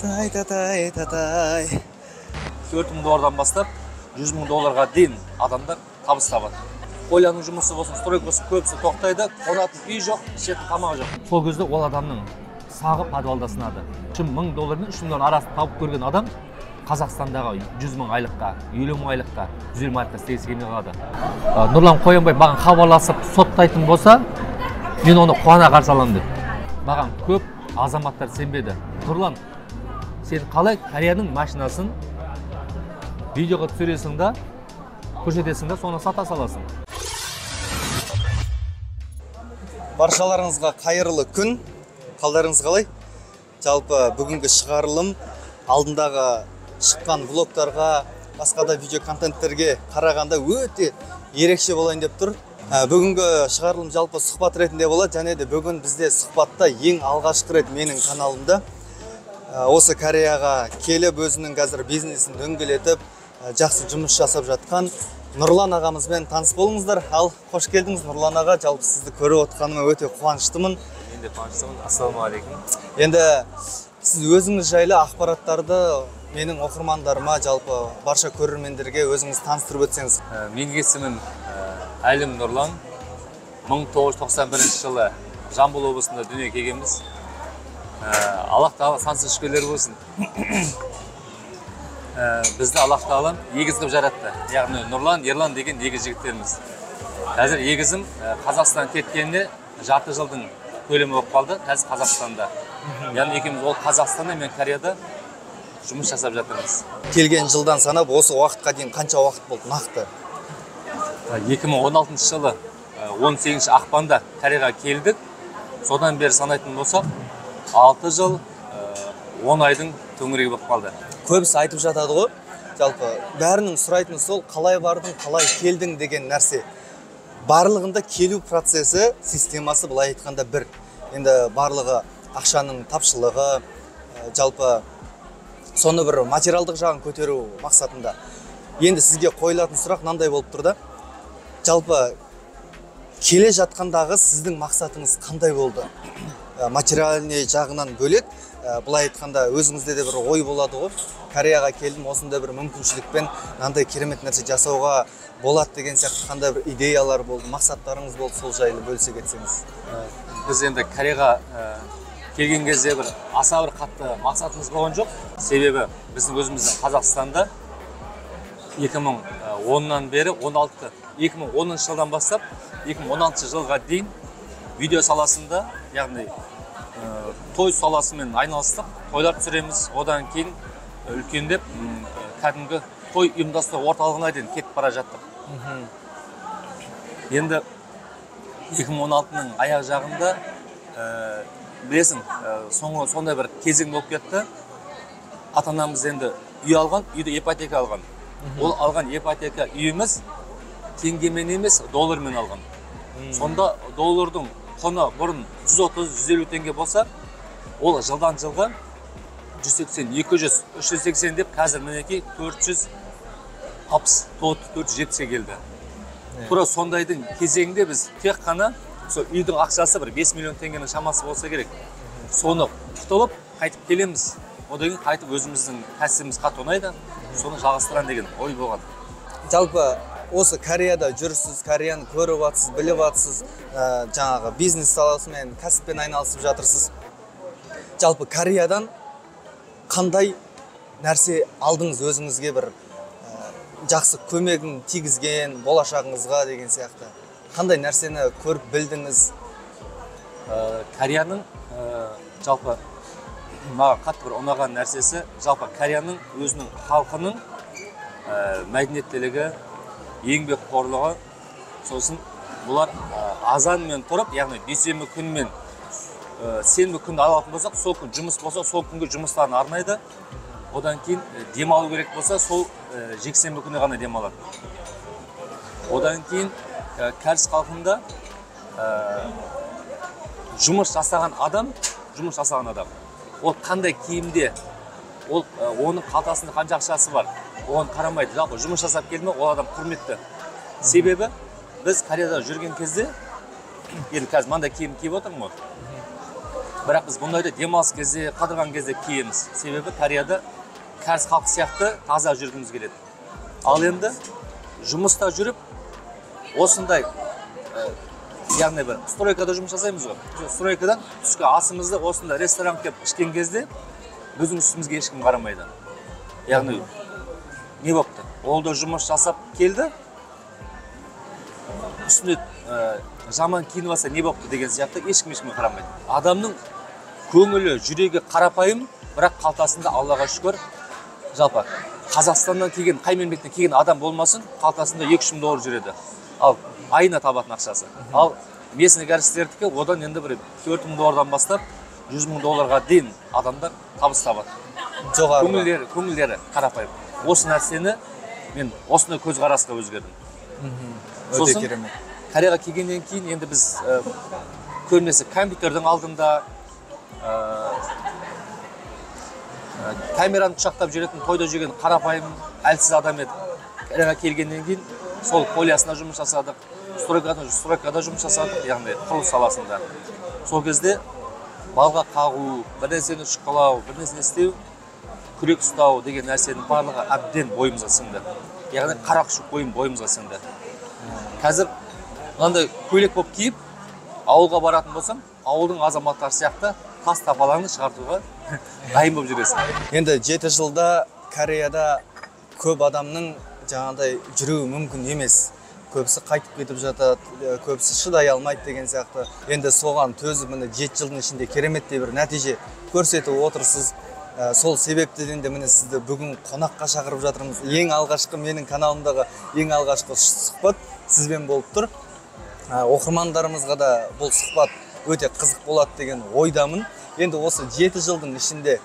Тай та тай та тай. 4 мың доллардан бастап 100 мың долларға дейін адамдар табыс табады. Поляның жұмысы болсын, стройка болсын, көбісі тоқтайды, қонатын үй жоқ, ішетін тамағы жоқ. Сол кезде ол адамның сағы подвалда сынады. 1000 доллар мен 3000 доллар арасын тауып көрген адам Қазақстандағы 100 мың айлыққа, 50 мың айлыққа, 120 айлыққа істегісі келмей қалады. Нұрлан Қоянбай маған хабарласып соттайтын болса, мен оны қуана қарсы аламын деп. Маған көп азаматтар сенбеді. Нұрлан, сен қалай Кореяның машинасын видеоға түсіресің да, көрсетесің да, соны сата саласың. Баршаларыңызға қайырлы күн. Қалдарыңыз қалай? Жалпы бүгінгі шығарылым алдындағы шыққан влогтарға, басқа да видео контенттерге қарағанда өте ерекше болайын деп тұр. Бүгінгі шығарылым жалпы сұхбат ретінде болады, және де бүгін бізде сұхбатта ең алғашқы рет менің каналымда осы Кореяға келіп өзінің қазір бизнесін дөңгелетіп, жақсы жұмыс жасап жатқан Нұрлан ағамызбен таныс болыңыздар. Ал қош келдіңіз, Нұрлан аға. Жалпы сізді көріп отқаныма өте қуаныштымын. Мен де қуаныштымын. Ассалаумағалейкум. Енді сіз өзіңіз жайлы ақпараттарды менің оқырмандарыма, жалпы барша көрермендерге өзіңіз таныстырып өтсеңіз. Менің есімім Әлім Нұрлан. 1991 жылы Жамбыл облысында дүниеге келгенбіз. Аллах тағала сансыз шүкірлер болсын. Бізді Аллах тағала егіз қылып жаратты. Яғни Нұрлан, Ерлан деген егіз жігіттеріміз. Қазір егізім Қазақстан кеткеніне жарты жылдың көлемі болып қалды. Қазір Қазақстанда. Яғни екеуміз, ол Қазақстанда, мен Кореяда жұмыс жасап жатырмыз. Келген жылдан санап осы уақытқа дейін қанша уақыт болды нақты? 2016 жылы 18 ақпанда Кореяға келдік. Содан бері санайтын болсақ, 6 жыл 10 айдың төңірегі болып қалды. Көбісі айтып жатады ғой, жалпы бәрінің сұрайтыны сол қалай бардың, қалай келдің деген нәрсе. Барлығында келу процесі, системасы былай айтқанда бір. Енді барлығы ақшаның тапшылығы, жалпы соны бір материалдық жағын көтеру мақсатында. Енді сізге қойылатын сұрақ мынандай болып тұр да. Жалпы келе жатқандағы сіздің мақсатыңыз қандай болды? Материальный жағынан бөлек, былай айтқанда өзіңізде де бір ой болады ғой. Кореяға келдім, осындай бір мүмкіншілікпен мынандай керемет нәрсе жасауға болады деген сияқты қандай бір идеялар болды, мақсаттарыңыз болды, сол жайлы бөлісе кетсеңіз. Біз енді Кореяға келген кезде бір аса бір қатты мақсатымыз болған жоқ. Себебі біздің өзіміздің Қазақстанда 2010-нан бері 16, 2010 жылдан бастап 2016 жылға дейін видео саласында, яғни той саласымен айналыстық, тойлар түсіреміз. Одан кейін үлкендеп кәдімгі той ұйымдастыру орталығына дейін кетіп бара жаттық. Енді 2016-ның аяқ жағында, білесің, соңы сондай бір кезең болып кетті. Ата-анамыз енді үй алған, үйді ипотека алған. Ол алған ипотека үйіміз теңгемен емес, доллармен алған. Сонда доллардың құны бұрын 130-150 теңге болса, ол жылдан жылға 180, 200, 380 деп қазір мінекей 460, 470-ке келді. Тура сондайдың кезеңінде біз тек қана сол үйдің ақшасы бір 5 миллион теңгенің шамасы болса керек. Соны құтылып қайтып келеміз. Одан кейін қайтып өзіміздің кәсібіміз қатты ұнайды, соны жалғастырам деген ой болған. Жалпы осы Кореяда жүрсіз, Кореяны көріп жатсыз, біліп жатсыз, жаңағы бизнес саласымен, кәсіппен айналысып жатырсыз. Жалпы Кореядан қандай нәрсе алдыңыз өзіңізге бір жақсы көмегін тигізген болашағыңызға деген сияқты? Қандай нәрсені көріп білдіңіз? Кореяның жалпы маған қатты бір ұнаған нәрсесі, жалпы Кореяның өзінің халқының мәдениеттілігі, еңбекқорлығы, сосын бұлар азанмен тұрып, яғни дүйсенбі күні мен сенбі күнді алатын болсақ, сол күн жұмыс болса, сол күнгі жұмыстарын арнайды. Одан кейін демалу керек болса, сол жексенбі күні ғана демалады. Одан кейін кәріс халқында жұмыс жасаған адам, жұмыс жасаған адам, ол қандай киімде, ол оның қалтасында қанша ақшасы бар, оған қарамайды. Жалпы жұмыс жасап келді ме, ол адам құрметті. Себебі біз Кореяда жүрген кезде, енді қазір мынандай киім киіп отырмын ғой. Бірақ біз бұндайды демалыс кезде, қыдырған кезде киеміз. Себебі Кореяда кәріс халқы сияқты таза жүргіміз келеді. Ал енді жұмыста жүріп, осындай, яғни бір стройкада жұмыс жасаймыз ғой. Стройкадан түскі асымызды осындай ресторан келіп ішкен кезде біздің үстімізге ешкім қарамайды. Яғни не болыпты? Ол да жұмыс жасап келді, үстіне жаман киініп алса не болыпты деген сияқты ешкім ешкімге қарамайды. Адамның көңілі, жүрегі қарапайым, бірақ қалтасында Аллаға шүкір, жалпы Қазақстаннан келген, қай мемлекеттен келген адам болмасын, қалтасында 2-3 мың доллар жүреді. Ал айына табатын ақшасы. Ал местный кәрістердікі одан енді бір 4 мың доллардан бастап 100 мың долларға дейін адамдар табыс табады. Жоғары. Көңілдері қарапайым. Осы нәрсені мен осындай көзқарасқа өзгердім. Өте керемет. Кореяға келгеннен кейін енді біз көбінесе компьютердің алдында камераны құшақтап жүретін, тойда жүрген қарапайым, әлсіз адам едік. Кореяға келгеннен кейін сол полясында жұмыс жасадық, стройкада жұмыс жасадық, яғни құрылыс саласында. Сол кезде балға қағу, бір нәрсені шұқылау, бір нәрсені істеу, күрек ұстау деген нәрсенің барлығы әбден бойымызға сіңді. Яғни қара күшік бойым бойымызға сіңді. Қазір мынандай көйлек болып киіп, ауылға баратын болсам, ауылдың азаматтары сияқты тас тапалаңды шығартуға дайын болып жүресің. Енді 7 жылда Кореяда көп адамның жаңағыдай жүруі мүмкін емес. Көбісі қайтып кетіп жатады, көбісі шыдай алмайды деген сияқты. Енді соған төзіп, міне 7 жылдың ішінде кереметтей бір нәтиже көрсетіп отырсыз. Сол себептен де міне сізді бүгін қонаққа шақырып жатырмыз. Ең алғашқы менің каналымдағы ең алғашқы сұхбат сізбен болып тұр. Оқырмандарымызға да бұл сұхбат өте қызық болады деген ойдамын. Енді осы 7 жылдың ішінде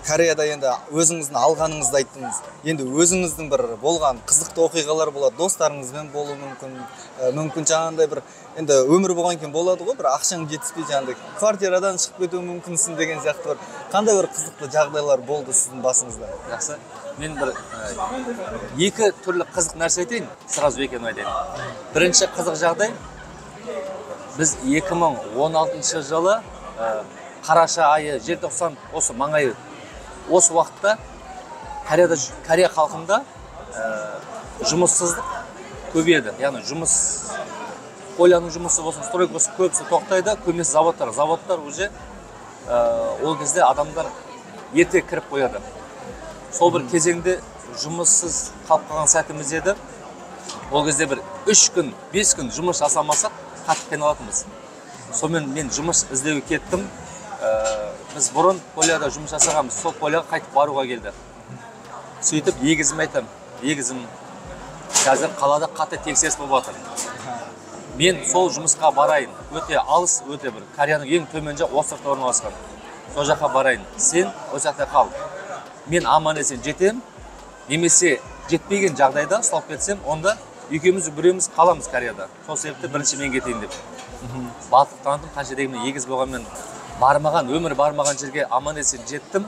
Кореяда енді өзіңіздің алғаныңызды айттыңыз. Енді өзіңіздің бір болған қызықты оқиғалар болады, достарыңызбен болуы мүмкін, мүмкін жаңағындай бір енді өмір болған екен болады ғой, бір ақшаң жетіспей жаңағындай квартирадан шығып кетуі мүмкінсің деген сияқты бір қандай бір қызықты жағдайлар болды сіздің басыңызда? Жақсы. Мен бір екі түрлі қызық нәрсе айтайын, сразу екеуін айтайын. Бірінші қызық жағдай, біз 2016 жылы қараша айы, желтоқсан осы маңайы, осы уақытта Корея халқында жұмыссыздық көбейеді. Яғни жұмыс, поляның жұмысы болсын, стройка болсын, көбісі тоқтайды, көбінесе заводтар. Заводтар уже ол кезде адамдар ерте кіріп қояды. Сол бір кезеңде жұмыссыз қалып қалған сәтіміз еді. Ол кезде бір 3 күн, 5 күн жұмыс жасамасақ қатты қиналатынбыз. Сонымен мен жұмыс іздеуге кеттім. Біз бұрын поляда жұмыс жасағанбыз, сол поляға қайтып баруға келді. Сөйтіп егізім айтам, егізім қазір қалада қатты тексеріс болып жатыр. Мен сол жұмысқа барайын, өте алыс, өте бір Кореяның ең төмен жақ островта орналасқан. Сол жаққа барайын, сен ол жақта қал. Мен аман есен жетем, немесе жетпеген жағдайда ұсталып кетсем, онда екеуміз біреуміз қаламыз Кореяда. Сол себепті бірінші мен кетейін деп. Батылдық таныттым, қанша дегенмен егіз болғанмен бармаған, өмір бармаған жерге аман есен жеттім.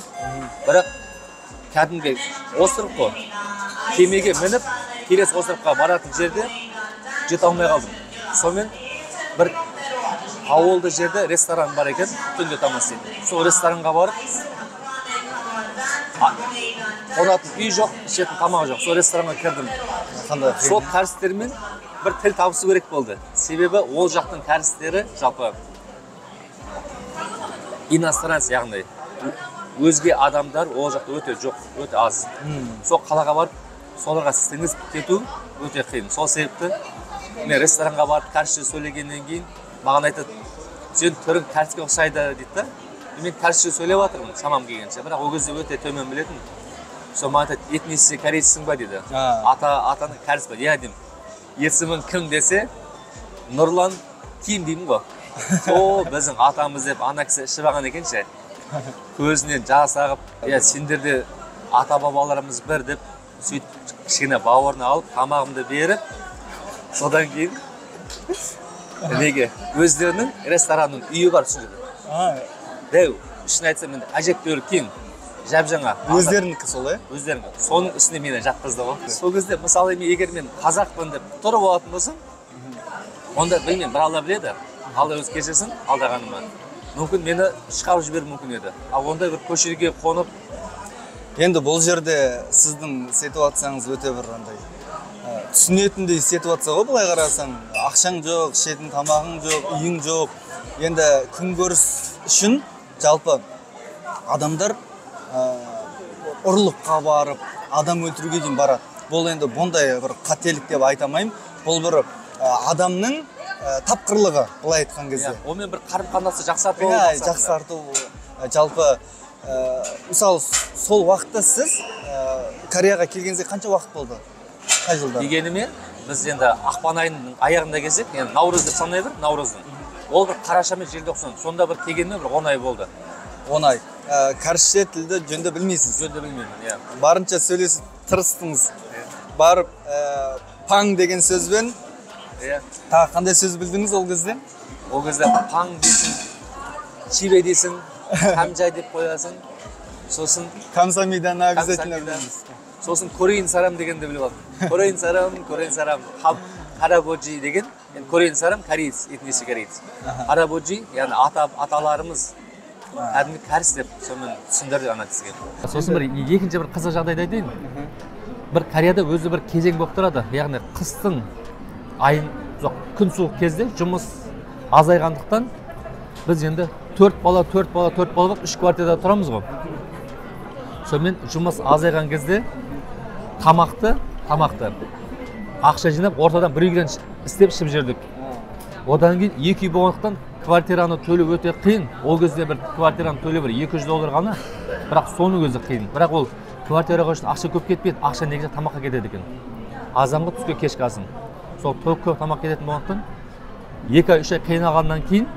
Бірақ кәдімгі остров қой, кемеге мініп, келесі островқа баратын жерде жете алмай қалдым. Сонымен бір ауылды жерде ресторан бар екен, түнде тамақ істейтін. Сол ресторанға барып, қонатын үй жоқ, ішетін тамақ жоқ. Сол ресторанға кірдім. Сол кәрістермен бір тіл табысу керек болды. Себебі ол жақтың кәрістері жалпы иностранец, яғни өзге адамдар ол жақта өте жоқ, өте аз. Сол қалаға барып, соларға сіңісіп кету өте қиын. Сол себепті мен ресторанға барып кәрісше сөйлегеннен кейін маған айтады, сен түрің кәріске ұқсайды дейді да. Мен кәрісше сөйлеп жатырмын шамам келгенше, бірақ ол кезде өте төмен білетін. Сол маған айтады, этнический корейцсің ба дейді. Атаның кәріс ба? Иә деймін. Есімің кім десе, Нұрлан Ким деймін ғой. Сол біздің атамыз деп ана кісі ішіп алған екен ше. Көзінен жас ағып, иә сендер де ата-бабаларымыз бір деп сөйтіп кішкене бауырына алып, тамағымды беріп, содан кейін неге өздерінің ресторанның үйі бар сол жерде. Дәу, шын айтсам енді әжептәуір кең, жап-жаңа. Өздерінікі сол, е? Өздерінікі. Соның үстіне мені жатқызды ғой. Сол кезде мысалы мен егер мен қазақпын деп тұрып алатын болсам, онда білмеймін, бір Алла біледі. Алла өзі кешірсін алдағаныма. Мүмкін мені шығарып жіберуі мүмкін еді. Ал ондай бір көшеге қонып. Енді бұл жерде сіздің ситуацияңыз өте бір андай түсінетіндей ситуация ғой, былай қарасаң. Ақшаң жоқ, ішетін тамағың жоқ, үйің жоқ. Енді күнкөріс үшін жалпы адамдар ұрлыққа барып, адам өлтіруге дейін барады. Бұл енді бұндай бір қателік деп айта алмаймын. Бұл бір адамның тапқырлығы, былай айтқан кезде. Онымен бір қарым-қатынасты жақсарту. Жақсарту. Жалпы, мысалы, сол уақытта сіз Кореяға келгеніңізге қанша уақыт болды? Қай жылда? Дегеніме, біз енді ақпан айының аяғында келсек, енді наурыз деп санай бер, наурыздың. Ол бір қараша мен желтоқсан, сонда бір келгеніме бір 10 ай болды. 10 ай. Кәрісше тілді жөнді білмейсіз? Жөнді білмеймін, иә. Барынша сөйлесіп тырыстыңыз. Барып, паң деген сөзбен, тағы қандай сөз білдіңіз ол кезде? Ол кезде паң дейсің, чибе дейсің, камжай деп қоясың, сосын Камсамиданы обязательно білдіңіз. Сосын Корейн сарам дегенді біліп алдым. Корейн сарам, Корейн сарам, харабоджи деген, енді Корейн сарам кореец, этнический кореец. Харабоджи, яғни аталарымыз кәдімгі кәріс деп сонымен түсіндірді ана кісіге. Сосын бір екінші бір қызық жағдайды айтайын. Бір Кореяда өзі бір кезең болып тұрады, яғни қыстың айын, жоқ, күн суық кезде жұмыс азайғандықтан біз енді 4 бала, 4 бала, 4 бала болып 3 квартирада тұрамыз ғой. Сонымен жұмыс азайған кезде тамақты ақша жинап ортадан бір үйден істеп ішіп жүрдік. Одан кейін 2 үй болғандықтан квартираны төлеу өте қиын. Ол кезде бір квартираны төлеу бір 200 доллар ғана, бірақ соның өзі қиын. Бірақ ол квартираға үшін ақша көп кетпейді, ақша негізі тамаққа кетеді екен. Азанғы, түске, кешкі асын. Сол көп тамақ кететін болғандықтан 2 ай, 3 ай қиналғаннан кейін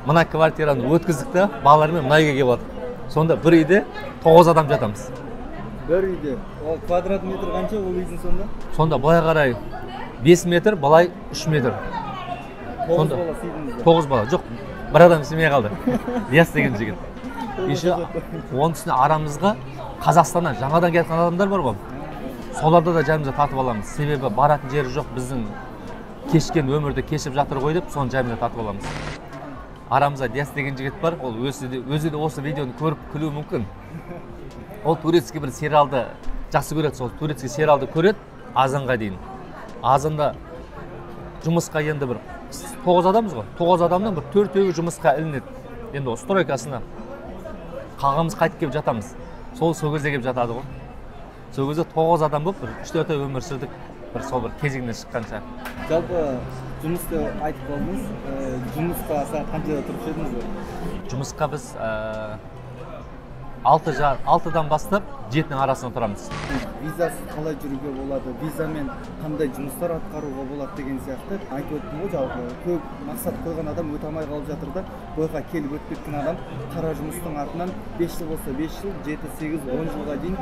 мына квартираны өткіздік те балалармен мына үйге келіп алдық. Сонда бір үйде 9 адам жатамыз. Бір үйде. Ол квадрат метр қанша ол үйдің сонда? Сонда былай қарай 5 метр, былай 3 метр. 9 бала сыйдыңыздар? 9 бала. Жоқ, бір адам сыймай қалды. Диас деген жігіт. Еще оның үстіне арамызға Қазақстаннан жаңадан келген адамдар бар ғой. Соларды да жанымызға тартып аламыз. Себебі баратын жері жоқ, біздің кешкен өмірді кешіп жатыр ғой деп, соны жанымызға тартып аламыз. Арамызда Диас деген жігіт бар, ол өзі де осы видеоны көріп күлуі мүмкін. Ол турецкий бір сериалды жақсы көреді, сол турецкий сериалды көреді азанға дейін. Азанда жұмысқа енді бір 9 адамбыз ғой, 9 адамның бір 4-еуі жұмысқа ілінеді. Енді ол стройкасына қалғанымыз қайтып келіп жатамыз. Сол кезде келіп жатады ғой. Сол кезде 9 адам болып бір 3-4 ай өмір сүрдік, бір сол бір кезеңнен шыққанша. Жалпы жұмысты айтып қалдыңыз, жұмысқа сағат қаншада тұрып едіңіз? Жұмысқа біз 6-дан бастап 7-нің арасында тұрамыз. Визасыз қалай жүруге болады, визамен қандай жұмыстар атқаруға болады деген сияқты айтып өттім ғой. Жалпы көп мақсат қойған адам өте алмай қалып жатыр да, бойға келіп өтіп кеткен адам қара жұмыстың артынан 5 жыл болса 5 жыл, 7, 8, 10 жылға дейін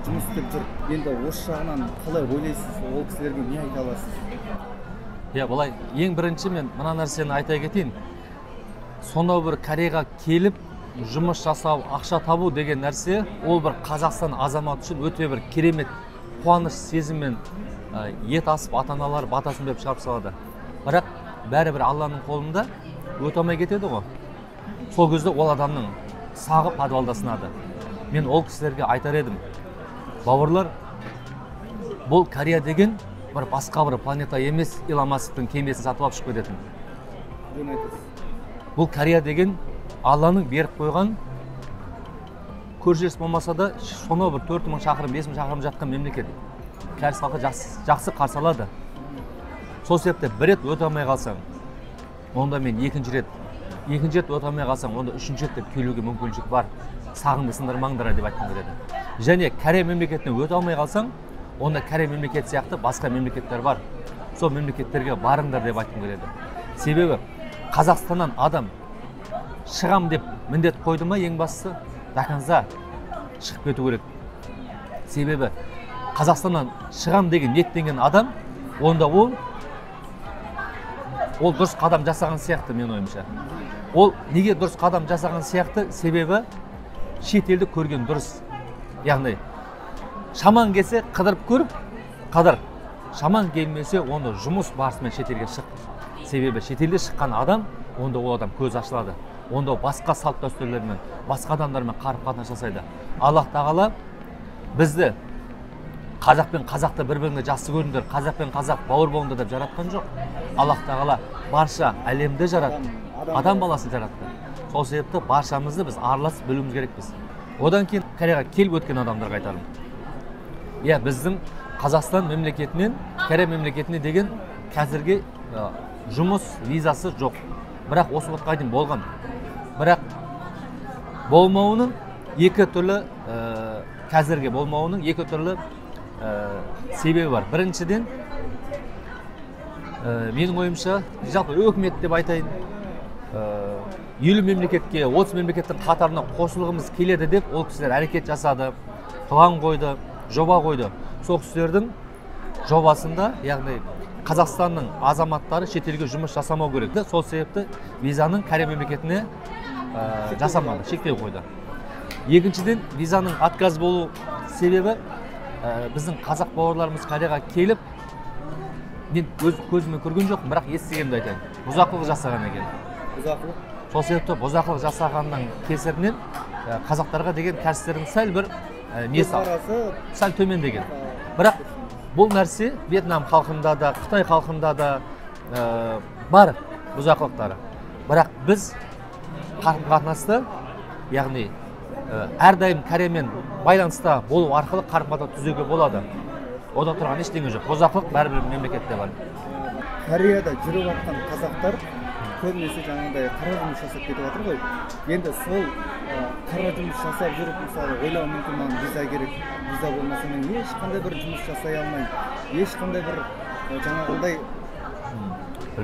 жұмыс істеп жүр. Енді осы жағынан қалай ойлайсыз, ол кісілерге не айта аласыз? Иә, былай ең бірінші мен мына нәрсені айта кетейін. Сонау бір Кореяға келіп жұмыс жасау, ақша табу деген нәрсе, ол бір Қазақстан азаматы үшін өте бір керемет қуаныш сезіммен ет асып, ата-аналар батасын беріп шығарып салады. Бірақ бәрібір Алланың қолында өте алмай кетеді ғой. Сол кезде ол адамның сағы подвалда сынады. Мен ол кісілерге айтар едім: бауырлар, бұл Корея деген бір басқа бір планета емес, Илон Масктың кемесін сатып алып шығып кететін. Бұл Корея деген Алланың беріп қойған, көршілес болмаса да сонау бір 4000 шақырым, 5000 шақырым жатқан мемлекет. Кәріс халқы жақсы қарсы алады. Сол себепті бір рет өте алмай қалсаң, онда мен екінші рет өте алмай қалсаң, онда үшінші рет деп келуге мүмкіншілік бар. Сағыңды сындырмаңдар деп айтқым келеді. Және Корея мемлекетіне өте алмай қалсаң, онда Корея мемлекеті сияқты басқа мемлекеттер бар. Сол мемлекеттерге барыңдар деп айтқым келеді. Себебі Қазақстаннан адам шығам деп міндет қойды ма, ең бастысы до конца шығып кету керек. Себебі Қазақстаннан шығам деген ниеттенген адам, онда ол дұрыс қадам жасаған сияқты мен ойымша. Ол неге дұрыс қадам жасаған сияқты? Себебі шет елді көрген дұрыс. Яғни шаман келсе қыдырып көріп, қыдыр. Шаман келмесе онда жұмыс барысымен шетелге шық. Себебі шетелде шыққан адам, онда ол адам көзі ашылады. Онда басқа салт дәстүрлермен, басқа адамдармен қарым-қатынас жасайды. Аллах тағала бізді қазақ пен қазақты бір-біріне жақсы көріңдер, қазақ пен қазақ бауыр болыңдар деп жаратқан жоқ. Аллах тағала барша әлемді жаратты, адам баласын жаратты. Сол себепті баршамызды біз араласып білуіміз керекпіз. Одан кейін Кореяға келіп өткен адамдарға айтарым. Иә, біздің Қазақстан мемлекетінен Корея мемлекетіне деген қазіргі жұмыс визасы жоқ. Бірақ осы уақытқа дейін болған. Бірақ болмауының екі түрлі, қазіргі болмауының екі түрлі себебі бар. Біріншіден, менің ойымша, жалпы өкімет деп айтайын, 50 мемлекетке, 30 мемлекеттің қатарына қосылғымыз келеді деп ол кісілер әрекет жасады, план қойды, жоба қойды. Сол кісілердің жобасында, яғни Қазақстанның азаматтары шетелге жұмыс жасамау керек. Сол себепті визаның Корея мемлекетіне жасамады, шектеу қойды. Екіншіден, визаның отказ болу себебі біздің қазақ бауырларымыз Кореяға келіп, мен өз көзіммен көрген жоқпын, бірақ естігенімді айтайын, бұзақылық жасаған екен. Бұзақылық? Сол себепті бұзақылық жасағанның кесірінен қазақтарға деген кәрістердің сәл бір несі сәл төмен деген. Бірақ бұл нәрсе Вьетнам халқында да, Қытай халқында да бар бұзақылықтары. Бірақ біз қарым-қатынасты, яғни әрдайым Кореямен байланыста болу арқылы қарым-қатынас түзеуге болады. Ода тұрған ештеңе жоқ. Бұзақылық бәрібір мемлекетте бар. Кореяда жүріп жатқан қазақтар көбінесе жаңағыдай қара жұмыс жасап кетіп жатыр ғой. Енді сол қара жұмыс жасап жүріп, мысалы, ойлауы мүмкін, маған виза керек, виза болмаса мен ешқандай бір жұмыс жасай алмаймын, ешқандай бір жаңағындай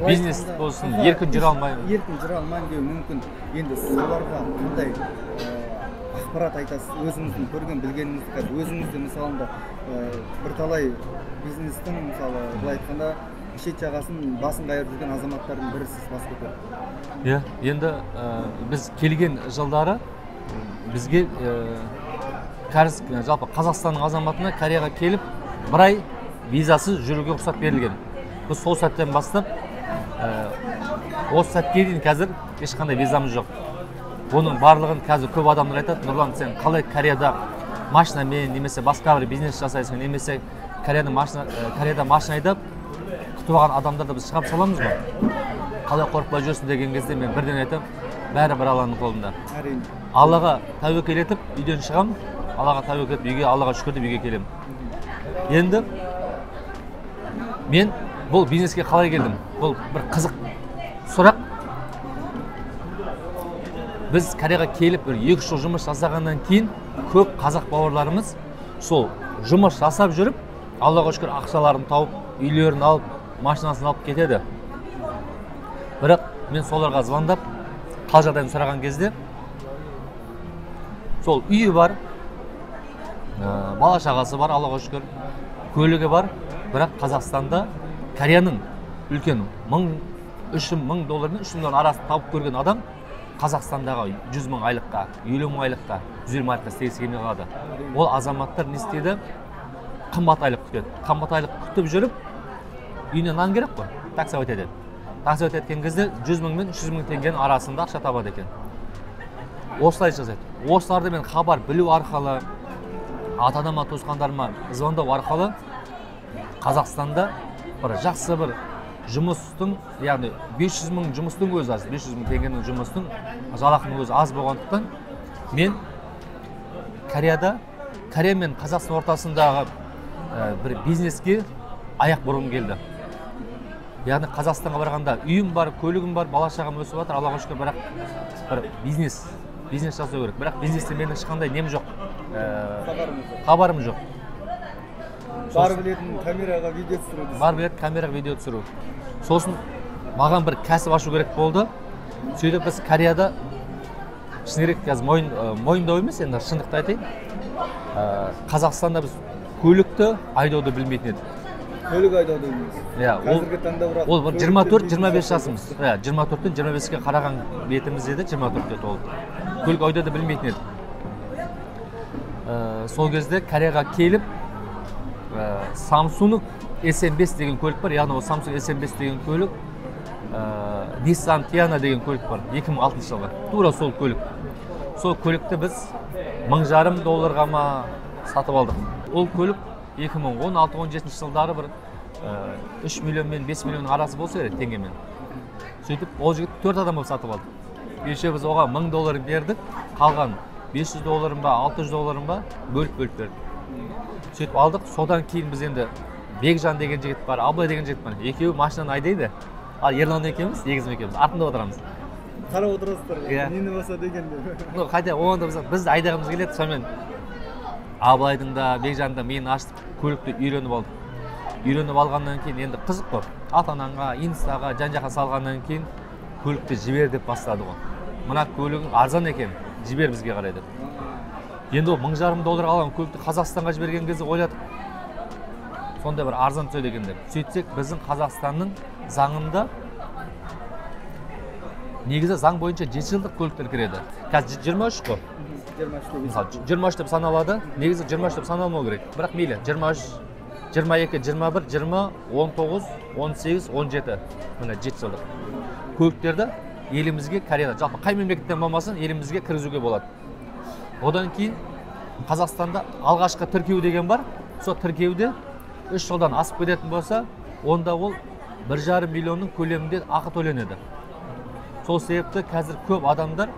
бизнес болсын, еркін жүре алмаймын. Еркін жүре алмаймын деуі мүмкін. Енді соларға қандай ақпарат айтасыз, өзіңіздің көрген білгеніңізді қазір өзіңіз де мысалында бірталай бизнестің, мысалы, былай айтқанда, шет жағасын басын қайырып жүрген азаматтардың бірісіз бас көтеріп. Иә, енді біз келген жылдары бізге кәріс, жалпы Қазақстанның азаматына Кореяға келіп бір ай визасыз жүруге рұқсат берілген. Біз сол сәттен бастап осы сәтке дейін қазір ешқандай визамыз жоқ. Бұның барлығын қазір көп адамдар айтады, Нұрлан, сен қалай Кореяда машинамен немесе басқа бір бизнес жасайсың, немесе Кореяда машина айдап күтіп алған адамдарды біз шығарып саламыз ғой, қалай қорықпай жүрсің деген кезде мен бірден айтамын, бәрі бір Алланың қолында. Әрине. Аллаға тәуекел етіп үйден шығамын, Аллаға тәуекел етіп үйге, Аллаға шүкір деп үйге келемін. Енді мен бұл бизнеске қалай келдім? Бұл бір қызық сұрақ. Біз Кореяға келіп бір 2-3 жыл жұмыс жасағаннан кейін көп қазақ бауырларымыз сол жұмыс жасап жүріп, Аллаға шүкір ақшаларын тауып, үйлерін алып, машинасын алып кетеді. Бірақ мен соларға звондап, қал жағдайын сұраған кезде, сол үйі бар, бала шағасы бар, Аллаға шүкір, көлігі бар, бірақ Қазақстанда Кореяның үлкен 1000 доллар мен 3000 доллар арасын тауып көрген адам Қазақстандағы 100 мың айлыққа, 50 мың айлыққа, 120 мың айлыққа істегісі келмей қалады. Ол азаматтар не істейді? Қымбат айлық күтеді. Қымбат айлық күтіп жүріп, үйіне нан керек қой, таксовать етеді. Таксовать еткен кезде 100 мың мен 300 мың теңгенің арасында ақша табады екен. Осылай жасайды. Осыларды мен хабар білу арқылы, ата-анама, туысқандарыма звондау арқылы Қазақстанда бір жақсы бір жұмыстың, яғни 500 мың жұмыстың өзі аз, 500 мың теңгенің жұмыстың жалақының өзі аз болғандықтан мен Кореяда, Корея мен Қазақстан ортасындағы бір бизнеске аяқ бұрғым келді. Яғни Қазақстанға барғанда үйім бар, көлігім бар, бала шағам өсіп жатыр, Аллаға шүкір, бірақ бір бизнес жасау керек. Бірақ бизнесте менің ешқандай нем жоқ, хабарым жоқ. Бар білетін камераға видео түсіру. Бар білетін камераға видео түсіру. Сосын маған бір кәсіп ашу керек болды. Сөйтіп біз Кореяда, шыны керек, қазір мойындау емес, енді шындықты айтайын. Қазақстанда біз көлікті айдауды білмейтін едік. Көлік айдауды білмейсіз. Иә, қазіргі таңда бірақ ол 24-25 жасымыз. Иә, 24-тен 25-ке қараған бетіміз еді, 24-те толды. Көлік айдауды білмейтін едік. Сол кезде Кореяға келіп, Samsung S5 деген көлік бар, яғни ол Samsung S5 деген көлік Nissan Tiana деген көлік бар, 2006 жылғы. Тура сол көлік. Сол көлікті біз 1500 долларға ма сатып алдық. Ол көлік 2016-17 жылдары бір 3 миллион мен 5 миллионның арасы болса керек теңгемен. Сөйтіп ол жігіт 4 адам болып сатып алды. Еще біз оған 1000 доллар бердік, қалған 500 долларын ба, 600 долларын ба бөліп-бөліп бердік. Сөйтіп алдық. Содан кейін біз енді Бекжан деген жігіт бар, Абылай деген жігіт бар. Екеуі машинаны айдайды. Ал Ерлан екеуміз, егізім екеуміз артында отырамыз. Қарап отырасыздар, нені баса деген деп. Ну, хотя оған да біз айдағымыз келеді. Сонымен Абылайдың да, Бекжанның да миын ашып, көлікті үйреніп алдық. Үйреніп алғаннан кейін енді қызық қой. Ата-анаңға, инстаға, жан-жаққа салғаннан кейін көлікті жібер деп бастады ғой. Мына көлігің арзан екен, жібер бізге қарай деп. Енді ол 1500 долларға алған көлікті Қазақстанға жіберген кезде ойладық, сондай бір арзан түседі екен деп. Сөйтсек, біздің Қазақстанның заңында негізі заң бойынша 7 жылдық көліктер кіреді. Қазір 23 қой. 23 деп саналады. Негізі 23 деп саналмау керек. Бірақ мейлі, 23, 22, 21, 20, 19, 18, 17. Міне 7 жылдық. Көліктерді елімізге, Кореяда, жалпы қай мемлекеттен болмасын, елімізге кіргізуге болады. Одан кейін Қазақстанда алғашқы тіркеу деген бар. Сол тіркеуде 3 жылдан асып кететін болса, онда ол 1,5 миллионның көлемінде ақы төленеді. Сол себепті қазір көп адамдар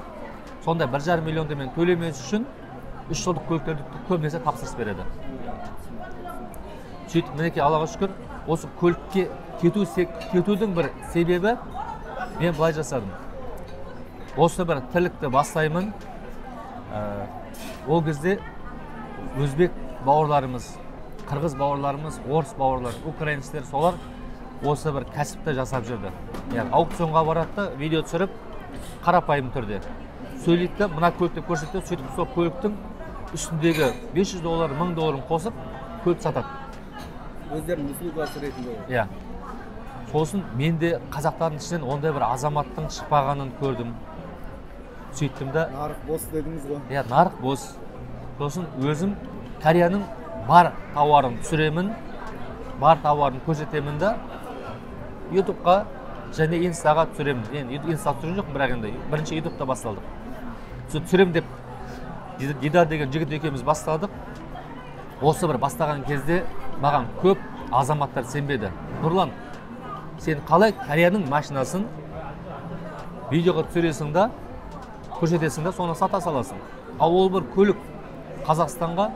сондай 1,5 миллионды мен төлемес үшін 3 жылдық көліктерді көбінесе тапсырыс береді. Сөйтіп мінекей Аллаға шүкір, осы көлікке кетудің бір себебі мен былай жасадым. Осы бір тірлікті бастаймын. Ол кезде өзбек бауырларымыз, қырғыз бауырларымыз, орыс бауырлар, украинецтер, солар осы бір кәсіпті жасап жүрді. Яғни аукционға барады да, видео түсіріп, қарапайым түрде сөйлейді де, мына көлікті көрсетеді, сөйтіп сол көліктің үстіндегі 500 доллар, 1000 долларын қосып көлік сатады. Өздерінің услугасы ретінде. Иә. Сосын мен де қазақтардың ішінен ондай бір азаматтың шықпағанын көрдім. Сөйттім де. Нарық бос дедіңіз ғой. Иә, нарық бос. Сосын өзім Кореяның бар тауарын түсіремін, бар тауарын көрсетемін да, YouTube-қа және Инстаға түсіремін. Енді Инста түсірген жоқпын, бірақ енді бірінші YouTube-та басталдық. Сол түсірем деп Дидар деген жігіт екеуміз бастадық. Осы бір бастаған кезде маған көп азаматтар сенбеді. Нұрлан, сен қалай Кореяның машинасын видеоға түсіресің да, көрсетесің да, соны сата саласың. Ал ол бір көлік Қазақстанға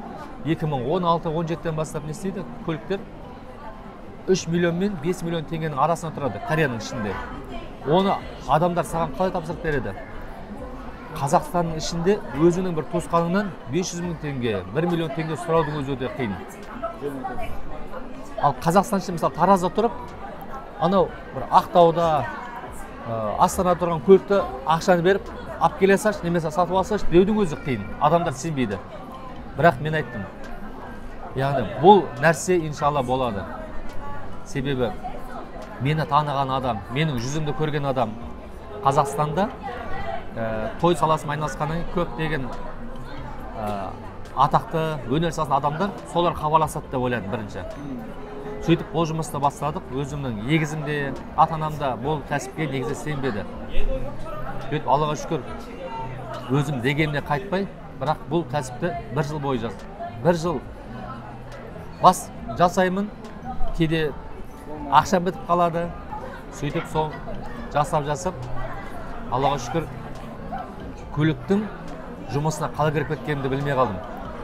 2016-17-тен бастап не істейді? Көліктер 3 миллион мен 5 миллион теңгенің арасында тұрады Кореяның ішінде. Оны адамдар саған қалай тапсырып береді? Қазақстанның ішінде өзінің бір туысқаныңнан 500 мың теңге, 1 миллион теңге сұраудың өзі өте қиын. Ал Қазақстан ішінде, мысалы, Таразда тұрып, анау бір Ақтауда, Астанада тұрған көлікті ақшаны беріп, алып келе салшы, немесе сатып алсашы деудің өзі қиын. Адамдар сенбейді. Бірақ мен айттым, яғни бұл нәрсе иншалла болады. Себебі мені таныған адам, менің жүзімді көрген адам Қазақстанда той саласымен айналысқаннан кейін көптеген атақты өнер саласының адамдар солар хабарласады деп ойладым бірінші. Сөйтіп бұл жұмысты бастадық. Өзімнің егізім де, ата-анам да бұл кәсіпке негізі сенбеді. Сөйтіп Аллаға шүкір, өзім дегеніне қайтпай, бірақ бұл кәсіпті бір жыл бойы жасадым. Бір жыл бас жасаймын, кейде ақшам бітіп қалады. Сөйтіп сол жасап-жасап, Аллаға шүкір, көліктің жұмысына қалай кіріп кеткенімді білмей қалдым.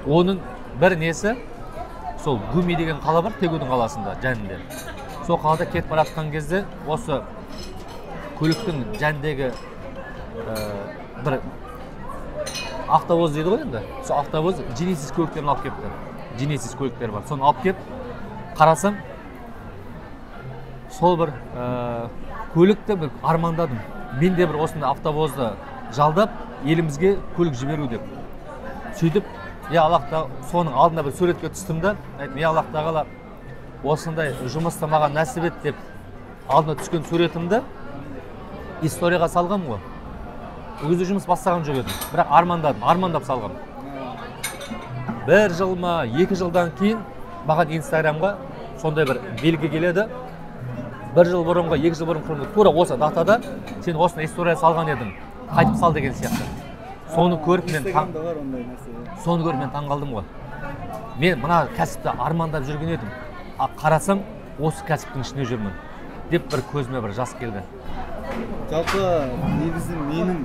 Оның бір несі, сол Гуми деген қала бар, Тегудің қаласында, жанында. Сол қалада кетіп бара жатқан кезде осы көліктің жанындегі бір автовоз дейді ғой енді. Сол автовоз Genesis көліктерін алып келіпті. Genesis көліктері бар. Соны алып келіп қарасам, сол бір көлікті бір армандадым. Мен де бір осындай автовозды жалдап елімізге көлік жіберу деп. Сөйтіп, я Аллах та, соның алдында бір суретке түстім да, айттым, я Аллах тағала, осындай жұмысты маған нәсіп ет деп алдына түскен суретімді историяға салғам ғой. Ол кезде жұмыс бастаған жоқ едім, бірақ армандадым, армандап салғам. Бір жыл ма, 2 жылдан кейін маған Инстаграмға сондай бір белгі келеді. Бір жыл бұрынғы, 2 жыл бұрын тура осы датада сен осындай история салған едің, қайтып сал деген сияқты. Соны көріп мен соны көріп мен таңғалдым ғой. Мен мына кәсіпті армандап жүрген едім, а қарасам осы кәсіптің ішінде жүрмін деп бір көзіме бір жас келді. Жалпы негізі менің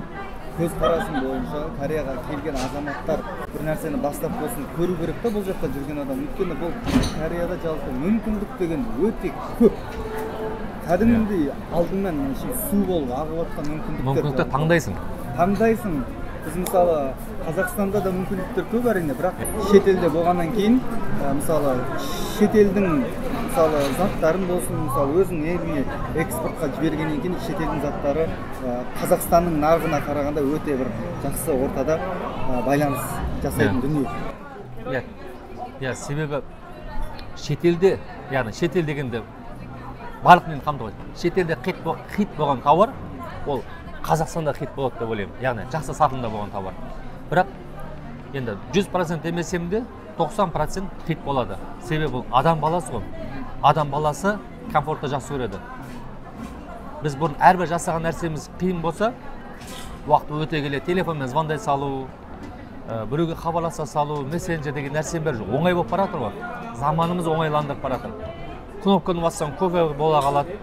көзқарасым бойынша Кореяға келген азаматтар бір нәрсені бастап болсын көру керек та бұл жақта жүрген адам. Өйткені бұл Кореяда жалпы мүмкіндік деген өте көп. Кәдімгідей алдыңнан су болып ағып жатқан мүмкіндіктер. Мүмкіндікті таңдайсың. Таңдайсың. Біз мысалы Қазақстанда да мүмкіндіктер көп әрине, бірақ шетелде болғаннан кейін мысалы шетелдің мысалы заттарын болсын, мысалы өзің еліңе экспортқа жібергеннен кейін шетелдің заттары Қазақстанның нарығына қарағанда өте бір жақсы ортада байланыс жасайтын дүние. Иә, иә, себебі шетелде, яғни шетел дегенде барлық нені қамтып қойды. Шетелде хит болған тауар, ол Қазақстанда хит болады деп ойлаймын. Яғни жақсы сатылымда болған тауар. Бірақ енді 100% емесем де 90% хит болады. Себебі бұл адам баласы ғой. Адам баласы комфортты жақсы көреді. Біз бұрын әрбір жасаған нәрсеміз қиын болса, уақыт өте келе телефонмен звондай салу, біреуге хабарласа салу, мессенджер деген нәрсенің бәрі оңай болып бара жатыр ғой. Заманымыз оңайландырып бара жатыр. Кнопканы бассаң кофе бола қалады.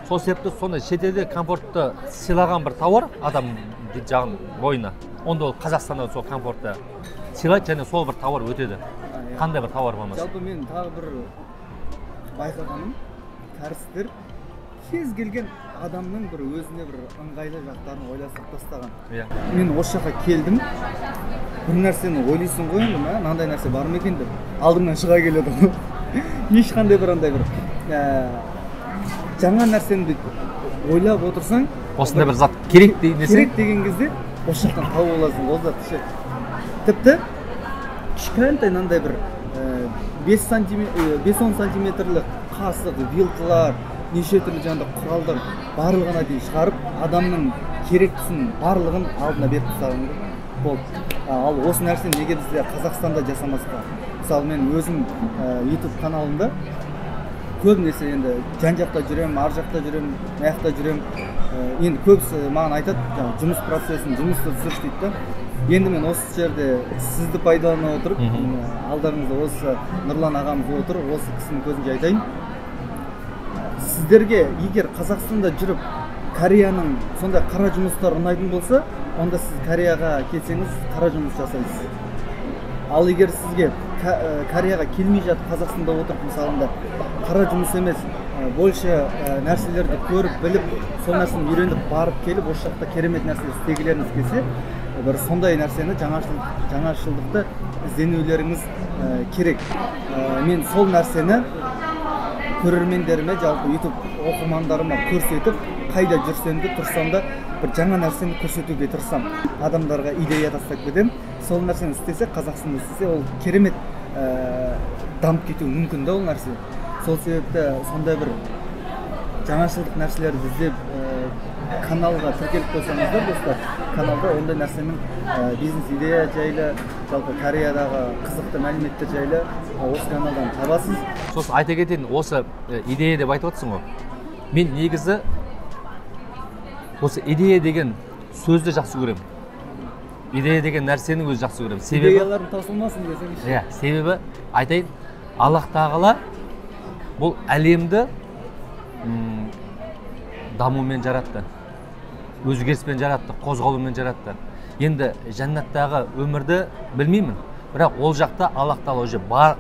Сол себепті сондай шетелде комфортты сыйлаған бір тауар адам жағын бойына, онда ол Қазақстанда сол комфортты сыйлайды және сол бір тауар өтеді. Қандай бір тауар болмасын. Жалпы мен тағы бір байқағаным, кәрістер кез келген адамның бір өзіне бір ыңғайлы жақтарын ойластырып тастаған. Мен осы жаққа келдім, бір нәрсені ойлайсың ғой енді, мынандай нәрсе бар ма екен деп, алдыңнан шыға келеді. Ешқандай бір андай бір жаңа нәрсені бүйтіп ойлап отырсаң, осындай бір зат керек деген нәрсе, керек деген кезде осы жақтан тауып аласың ол затты ше. Тіпті кішкентай мынандай бір 5-10 сантиметрлік қасық, вилкалар, неше түрлі жаңағыдай құралдар барлығына дейін шығарып, адамның керектісін барлығын алдына беріп тастаған болды. Ал осы нәрсені неге бізде Қазақстанда жасамасқа? Мысалы мен өзім YouTube каналымда көбінесе енді жан-жақта жүремін, ар жақта жүремін, мына жақта жүремін. Енді көбісі маған айтады, жұмыс процесін, жұмысты түсірші дейді да. Енді мен осы жерде сізді пайдалана отырып, алдарыңызда осы Нұрлан ағамыз отыр, осы кісінің көзінше айтайын. Сіздерге егер Қазақстанда жүріп Кореяның сондай қара жұмыстары ұнайтын болса, онда сіз Кореяға келсеңіз қара жұмыс жасайсыз. Ал егер сізге Кореяға келмей жатып Қазақстанда отырып мысалында қара жұмыс емес, больше нәрселерді көріп, біліп, сол нәрсені үйреніп барып келіп, осы жақта керемет нәрсе істегілеріңіз келсе, бір сондай нәрсені жаңашылдықты ізденулеріңіз керек. Мен сол нәрсені көрермендеріме, жалпы YouTube оқырмандарыма көрсетіп, қайда жүрсем де, тұрсам да бір жаңа нәрсені көрсетуге тырысамын. Адамдарға идея тастап кетемін. Сол нәрсені істесе, Қазақстанда істесе, ол керемет дамып кетуі мүмкін да ол нәрсе. Сол себепті сондай бір жаңашылдық нәрселерді іздеп каналға тіркеліп қойсаңыздар, достар, каналда ондай нәрсенің бизнес идея жайлы, жалпы Кореядағы қызықты мәліметтер жайлы осы каналдан табасыз. Сосын айта кетейін, осы идея деп айтып отырсың ғой. Мен негізі осы идея деген сөзді жақсы көремін. Идея деген нәрсенің өзі жақсы көремін. Себебі идеяларым таусылмасын десеңізші. Иә, себебі айтайын, Аллах тағала бұл әлемді дамумен жаратты, өзгеріспен жаратты, қозғалумен жаратты. Енді жәннаттағы өмірді білмеймін, бірақ ол жақта Аллах тағала уже бар,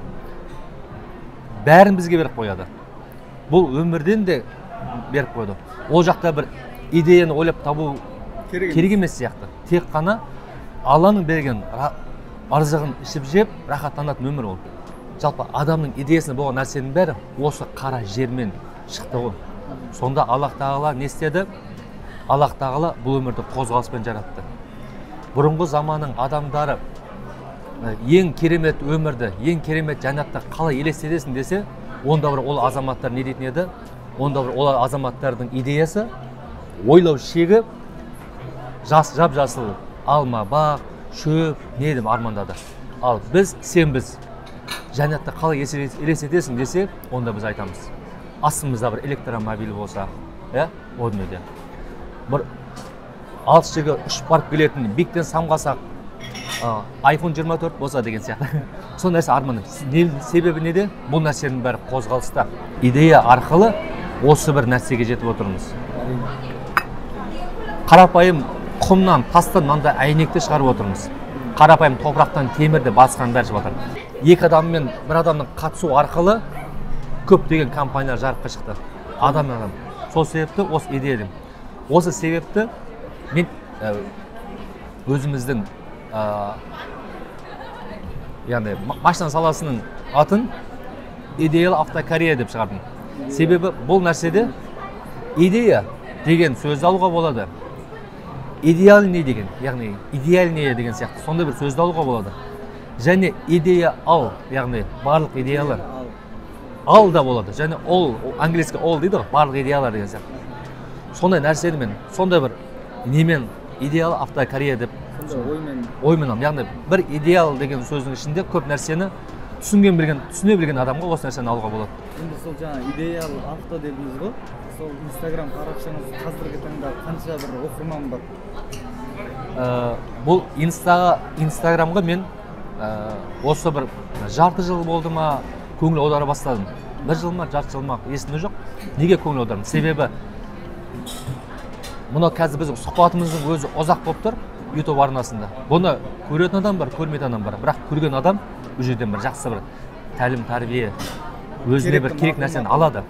бәрін бізге беріп қояды. Бұл өмірден де беріп қойды. Ол жақта бір идеяны ойлап табу керек емес сияқты. Тек қана Алланың берген ырзығын ішіп жеп, рахаттанатын өмір ол. Жалпы адамның идеясында болған нәрсенің бәрі осы қара жермен шықты ғой. Сонда Аллах тағала не істеді? Аллах тағала бұл өмірді қозғалыспен жаратты. Бұрынғы заманның адамдары ең керемет өмірді, ең керемет жәннатты қалай елестетесің десе, онда бір ол азаматтар не дейтін еді? Онда бір ол азаматтардың идеясы, ойлау шегі жап-жасыл алма, бақ, шөп, не деп армандады. Ал біз сенбіз. Жәннатты қалай елестетесің десе, онда біз айтамыз. Астымызда бір электромобиль болса, иә, о дүниеде. Бір алыс жерге ұшып барып келетін, биіктен самғасақ, iPhone 24 болса деген сияқты. Сол нәрсе арман. Себебі неде? Бұл нәрсенің бәрі қозғалыста. Идея арқылы осы бір нәрсеге жетіп отырмыз. Қарапайым құмнан, тастан мынандай әйнекті шығарып отырмыз. Қарапайым топырақтан темірді басқан бәрі шығып жатыр. Екі адам мен бір адамның қатысу арқылы көптеген компаниялар жарыққа шықты. Адам мен адам. Сол себепті осы идея. Осы себепті мен өзіміздің яғни машина саласының атын Идеал Автокорея деп шығардым. Себебі бұл нәрседе идея деген сөзді алуға болады. Идеальный деген, яғни идеальный деген сияқты сондай бір сөзді алуға болады. Және идея ал, яғни барлық идеялар ал да болады. Және ол, английский all дейді ғой, барлық идеялар деген сияқты. Сондай нәрсені мен, сондай бір немен Идеал Автокорея деп оймен алдым. Яғни бір идеал деген сөздің ішінде көп нәрсені түсінген білген, түсіне білген адамға осы нәрсені алуға болады. Енді сол жаңа Идеал Авто дедіңіз ғой, сол Инстаграм парақшаңыз қазіргі таңда қанша бір оқырман бар? Бұл Инстаграмға мен осы бір жарты жыл болды ма көңіл аудара бастадым. Бір жыл ма, жарты жыл ма есімде жоқ. Неге көңіл аудардым? Себебі мына қазір біздің сұхбатымыздың өзі ұзақ болып тұр YouTube арнасында. Бұны көретін адам бар, көрмейтін адам бар. Бірақ көрген адам бұл жерден бір жақсы бір тәлім тәрбие, өзіне бір керек нәрсені алады.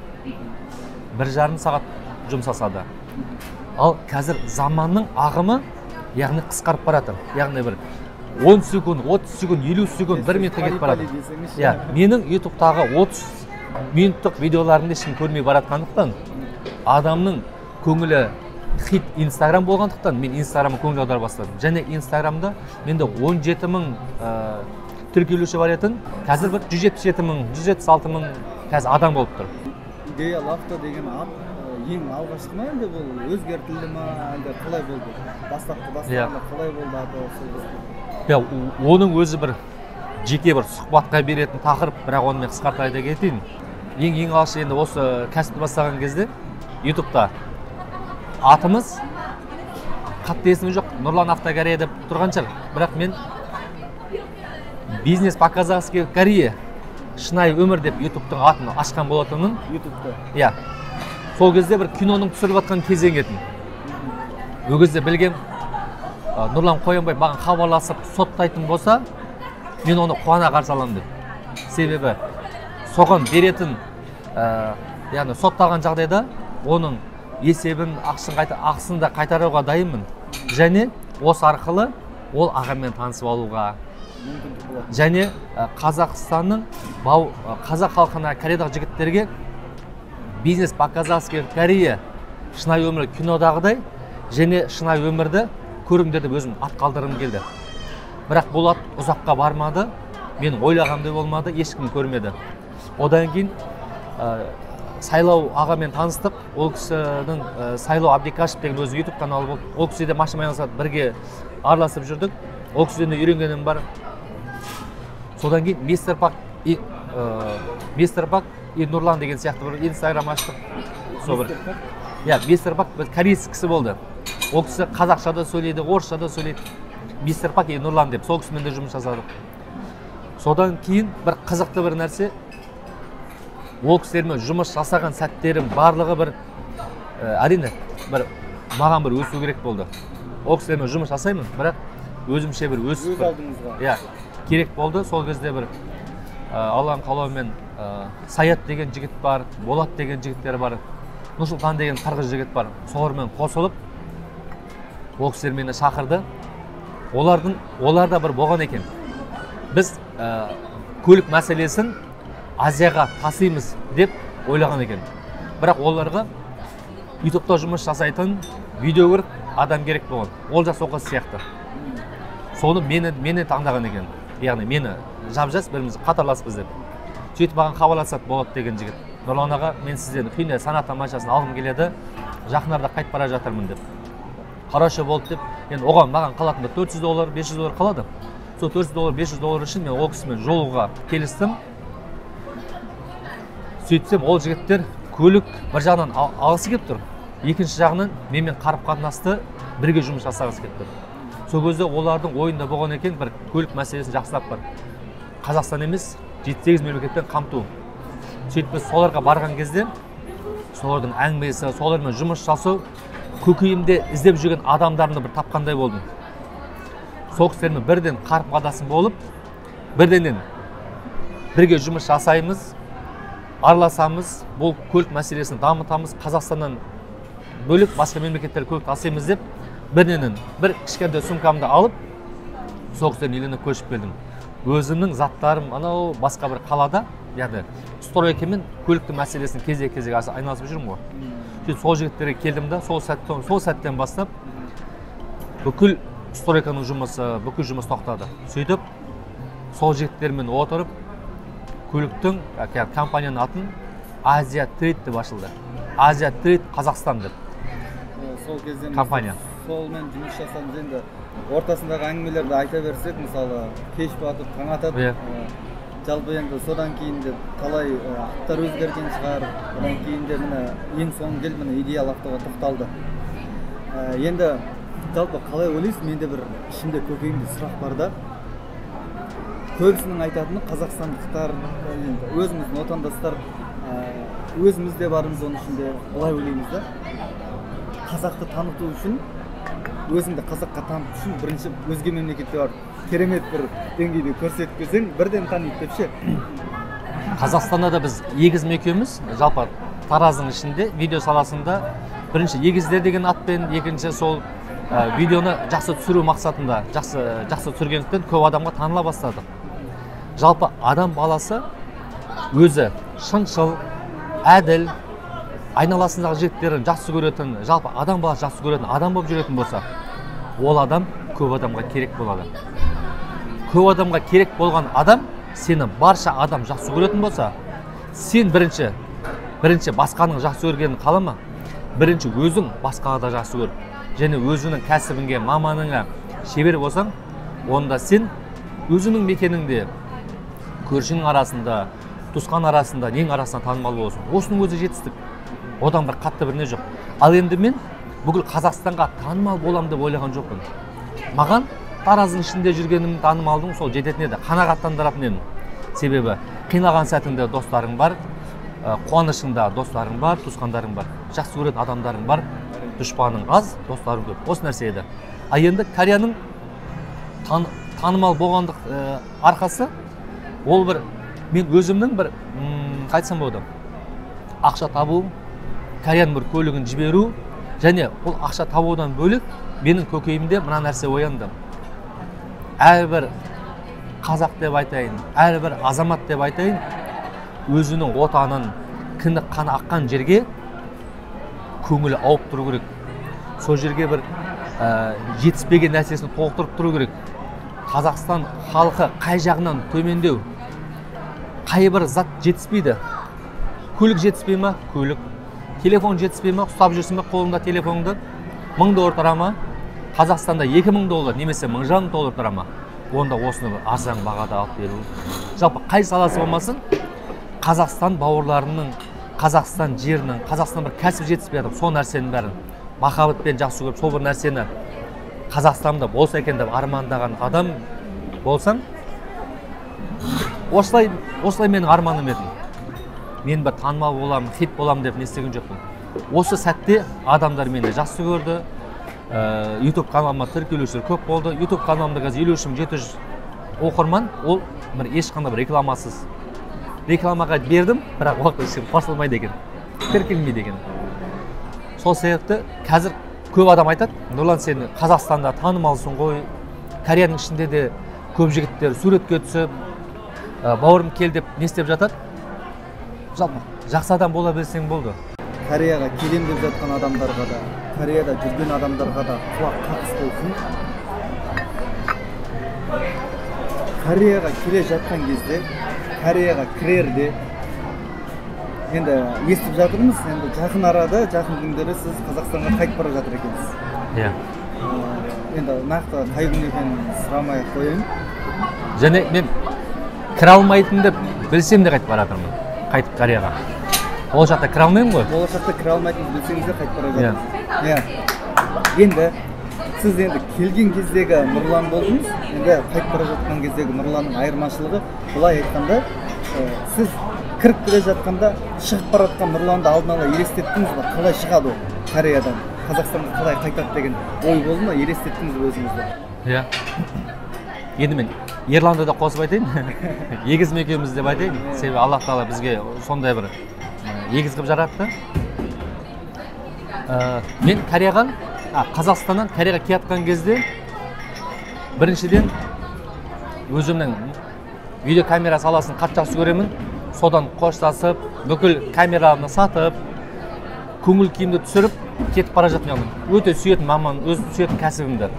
1,5 сағат жұмсаса да. Ал қазір заманның ағымы, яғни қысқарып баратыр. Яғни бір 10 секунд, 30 секунд, 50 секунд, 1 минутқа кетіп барады. Иә, менің YouTube'тағы 30 минуттық видеоларымды ешкім көрмей баратқандықтан, адамның көңілі хит Инстаграм болғандықтан мен Инстаграмға көңіл аудара бастадым. Және Инстаграмда менде 17 мың тіркелуші бар етін, қазір бір 177 мың, 176 мың қазір адам болып тұр. Идеал Авто деген ат ең алғашқы ма, әлде бұл өзгертілді ма, әлде қалай болды? Бастапқы бастағанда қалай болды аты сол кезде? Иә, оның өзі бір жеке бір сұхбатқа беретін тақырып, бірақ оны мен қысқарта айта кетейін. Ең алғаш енді осы кәсіпті бастаған кезде YouTube'та атымыз қатты есімде жоқ, Нұрлан Автокорея деп тұрған шығар. Бірақ мен бизнес по казахски Корея шынайы өмір деп YouTube'тың атын ашқан болатынмын. YouTube'та. Иә. Сол кезде бір киноның түсіріліп жатқан кезеңі етін. Ол кезде білгем, Нұрлан Қоянбай маған хабарласып соттайтын болса, мен оны қуана қарсы аламын деп. Себебі соған беретін, яғни сотталған жағдайда оның есебін, ақысын да қайтаруға дайынмын. Және осы арқылы ол ағамен танысып алуға мүмкіндік болады. Және Қазақстанның қазақ халқына, кореядағы жігіттерге бизнес по казахски Корея шынайы өмір кинодағыдай және шынайы өмірді көріңдер деп өзім ат қалдырғым келді. Бірақ бұл ат ұзаққа бармады, мен ойлағандай болмады, ешкім көрмеді. Одан кейін Сайлау ағамен таныстық. Ол кісінің Сайлау Абдикашев деген өзінің YouTube каналы болды. Ол кісі де машинамен айналысады, бірге араласып жүрдік. Ол кісіден де үйренгенім бар. Содан кейін Мистер Пак и Нұрлан деген сияқты бір Инстаграм аштық. Сол бір. Иә, Мистер Пак бір корейский кісі болды. Ол кісі қазақша да сөйлейді, орысша да сөйлейді. Мистер Пак и Нұрлан деп сол кісімен де жұмыс жасадық. Содан кейін бір қызықты бір нәрсе, ол кісілермен жұмыс жасаған сәттерім барлығы бір, әрине бір маған бір өсу керек болды. Ол кісілермен жұмыс жасаймын, бірақ өзімше бір өсіп өз алдыңызға. Иә, керек болды. Сол кезде бір Алланың қалауымен Саят деген жігіт бар, Болат деген жігіттер бар, Нұрсұлтан деген қырғыз жігіт бар. Солармен қосылып ол кісілер мені шақырды. Олар да бір болған екен. Біз көлік мәселесін Азияға тасимыз деп ойлаған екен. Бірақ оларға YouTube'та жұмыс жасайтын видео көріп адам керек болған. Ол жас оқасы сияқты. Соны мені таңдаған екен. Яғни мені жап-жас біріміз қатарласпыз деп. Сөйтіп маған хабарласады Болат деген жігіт. Нұрлан аға, мен сізден Hyundai Sonata машинасын алғым келеді, жақын арада қайтып бара жатырмын деп. Хорошо болды деп. Енді оған маған қалатын бір $400, $500 қалады. Сол $400, $500 үшін мен ол кісімен жолығуға келістім. Сөйтсем ол жігіттер Көлік бір жағынан алғысы келіп тұр, екінші жағынан менімен қарым-қатынасты бірге жұмыс жасағысы келіп тұр. Сол кезде олардың ойында болған екен бір көлік мәселесін жақсылап бар. Қазақстан емес, 7-8 мемлекеттен қамту. Сөйтіп біз соларға барған кезде солардың әңгімесі, солармен жұмыс жасау, көкейімде іздеп жүрген адамдарымды бір тапқандай болдым. Сол кісілермен бірден қарым-қатынасым болып, бірденнен бірге жұмыс жасаймыз, араласамыз, бұл көлік мәселесін дамытамыз, Қазақстаннан бөлек басқа мемлекеттерге көлік тасимыз деп бірденнен бір кішкентай сумкамды алып, сол кісілердің үйлеріне көшіп келдім. Өзімнің заттарым анау басқа бір қалада, яғни стройкамен көліктің мәселесін кезек-кезек айналысып жүрмін ғой. Сөйтіп сол жігіттерге келдім да, сол сәттен бастап бүкіл стройканың жұмысы, бүкіл жұмыс тоқтады. Сөйтіп сол жігіттермен отырып көліктің, компанияның атын Азия Трейд деп ашылды. Азия Трейд Қазақстан деп. Сол кезден компания. Солмен жұмыс жасадыңыз. Енді ортасындағы әңгімелерді айта берсек, мысалы, кеш батып таң атады. Жалпы енді содан кейін де талай аттар өзгерген шығар. Одан кейін де міне ең соңы келіп міне Идеал Автоға тоқталды. Енді жалпы қалай ойлайсыз? Менде бір ішімде көкейімде сұрақ бар да. Көбісінің айтатыны қазақстандықтар, енді өзіміздің отандастар, өзіміз де бармыз оның ішінде, былай ойлаймыз да. Қазақты таныту үшін, өзіңді қазаққа таныту үшін бірінші өзге мемлекетте барып керемет бір деңгейде көрсетіп келсең, бірден таниды деп ше. Қазақстанда да біз егіз екеуміз, жалпы Тараздың ішінде видео саласында бірінші егіздер деген атпен, екінші сол видеоны жақсы түсіру мақсатында, жақсы түсіргендіктен көп адамға таныла бастадық. Жалпы адам баласы өзі шыншыл, әділ, айналасындағы жігіттерін жақсы көретін, жалпы адам баласы жақсы көретін адам болып жүретін болса, ол адам көп адамға керек болады. Көп адамға керек болған адам, сені барша адам жақсы көретін болса, сен бірінші басқаның жақсы көргенін қалама, бірінші өзің басқаны да жақсы көр. Және өзіңнің кәсібіңе, маманыңа шебер болсаң, онда сен өзіңнің мекеніңде, көршінің арасында, туысқан арасында, нең арасында танымал боласың. Осының өзі жетістік. Одан бір қатты бір не жоқ. Ал енді мен бүкіл Қазақстанға танымал болам деп ойлаған жоқпын. Маған Тараздың ішінде жүргенім, танымалдың сол жететін еді, қанағаттандыратын едім. Себебі қиналған сәтіңде достарың бар, қуанышыңда достарың бар, туысқандарың бар, жақсы көретін адамдарың бар, дұшпаның аз, достарың көп. Осы нәрсе еді. Ал енді Кореяның танымал болғандық арқасы, ол бір мен өзімнің бір, қайтсам болады, ақша табу, Кореяның бір көлігін жіберу, және ол ақша табудан бөлек менің көкейімде мына нәрсе оянды. Әрбір қазақ деп айтайын, әрбір азамат деп айтайын, өзінің отанын, кіндік қаны аққан жерге көңілі ауып тұру керек. Сол жерге бір жетіспеген нәрсесін толықтырып тұру керек. Қазақстан халқы қай жағынан төмендеу, қай бір зат жетіспейді. Көлік жетіспей ма? Көлік. Телефон жетіспей ма? Ұстап жүрсің бе қолыңда телефоныңды? 1000 доллар тұра ма? Қазақстанда 2000 доллар немесе 1500 доллар тұра ма? Онда осыны бір арзан бағада алып беру. Жалпы қай саласы болмасын, Қазақстан бауырларының, Қазақстан жерінің, Қазақстан бір кәсіп жетіспей жатыр, сол нәрсенің бәрін махаббатпен жақсы көріп, сол бір нәрсені Қазақстанда болса екен деп армандаған адам болсаң, осылай менің арманым еді. Мен бір танымал боламын, хит боламын деп не істеген жоқпын. Осы сәтте адамдар мені жақсы көрді. YouTube каналыма тіркелушілер көп болды. YouTube каналымда қазір 53700 оқырман, ол бір ешқандай бір рекламасыз. Рекламаға бердім, бірақ уақыт ешкім қосылмайды екен, тіркелмейді екен. Сол себепті қазір көп адам айтады, Нұрлан, сен Қазақстанда танымалсың ғой, Кореяның ішінде де көп жігіттер суретке түсіп, бауырым кел деп не істеп жатады. Жалпы жақсы адам бола білсең болды. Кореяға келем деп жатқан адамдарға да, Кореяда жүрген адамдарға да құлақ қағыс болсын. Кореяға келе жатқан кезде, Кореяға кірерде, енді естіп жатырмыз, енді жақын арада, жақын күндері сіз Қазақстанға қайтып бара жатыр екенсіз. Иә. Енді нақты қай күн екенін сұрамай ақ қояйын. Және мен кіре алмайтын деп білсем де қайтып бара жатырмын, қайтып Кореяға. Болашақта кіре алмаймын ғой. Болашақта кіре алмайтыныңызды білсеңіз де қайтып бара жатырсыз. Иә. Енді сіз енді келген кездегі Нұрлан болдыңыз, енді қайтып бара жатқан кездегі Нұрланның айырмашылығы, былай айтқанда, сіз кіріп келе жатқанда шығып бара жатқан Нұрланды алдын ала елестеттіңіз бе? Қалай шығады ол Кореядан, Қазақстанға қалай қайтады деген ой болды ма? Елестеттіңіз бе өзіңізді? Иә. Енді мен Ерланды да қосып айтайын, егіз екеуміз деп айтайын, себебі Аллах тағала бізге сондай бір егіз қылып жаратты. Мен Кореядан, Қазақстаннан Кореяға келатқан кезде біріншіден өзімнің видеокамера саласын қатты жақсы көремін, содан қоштасып, бүкіл камерамды сатып, көңіл күйімді түсіріп кетіп бара жатырмын. Өте сүйетін маман, өз сүйетін кәсібімді.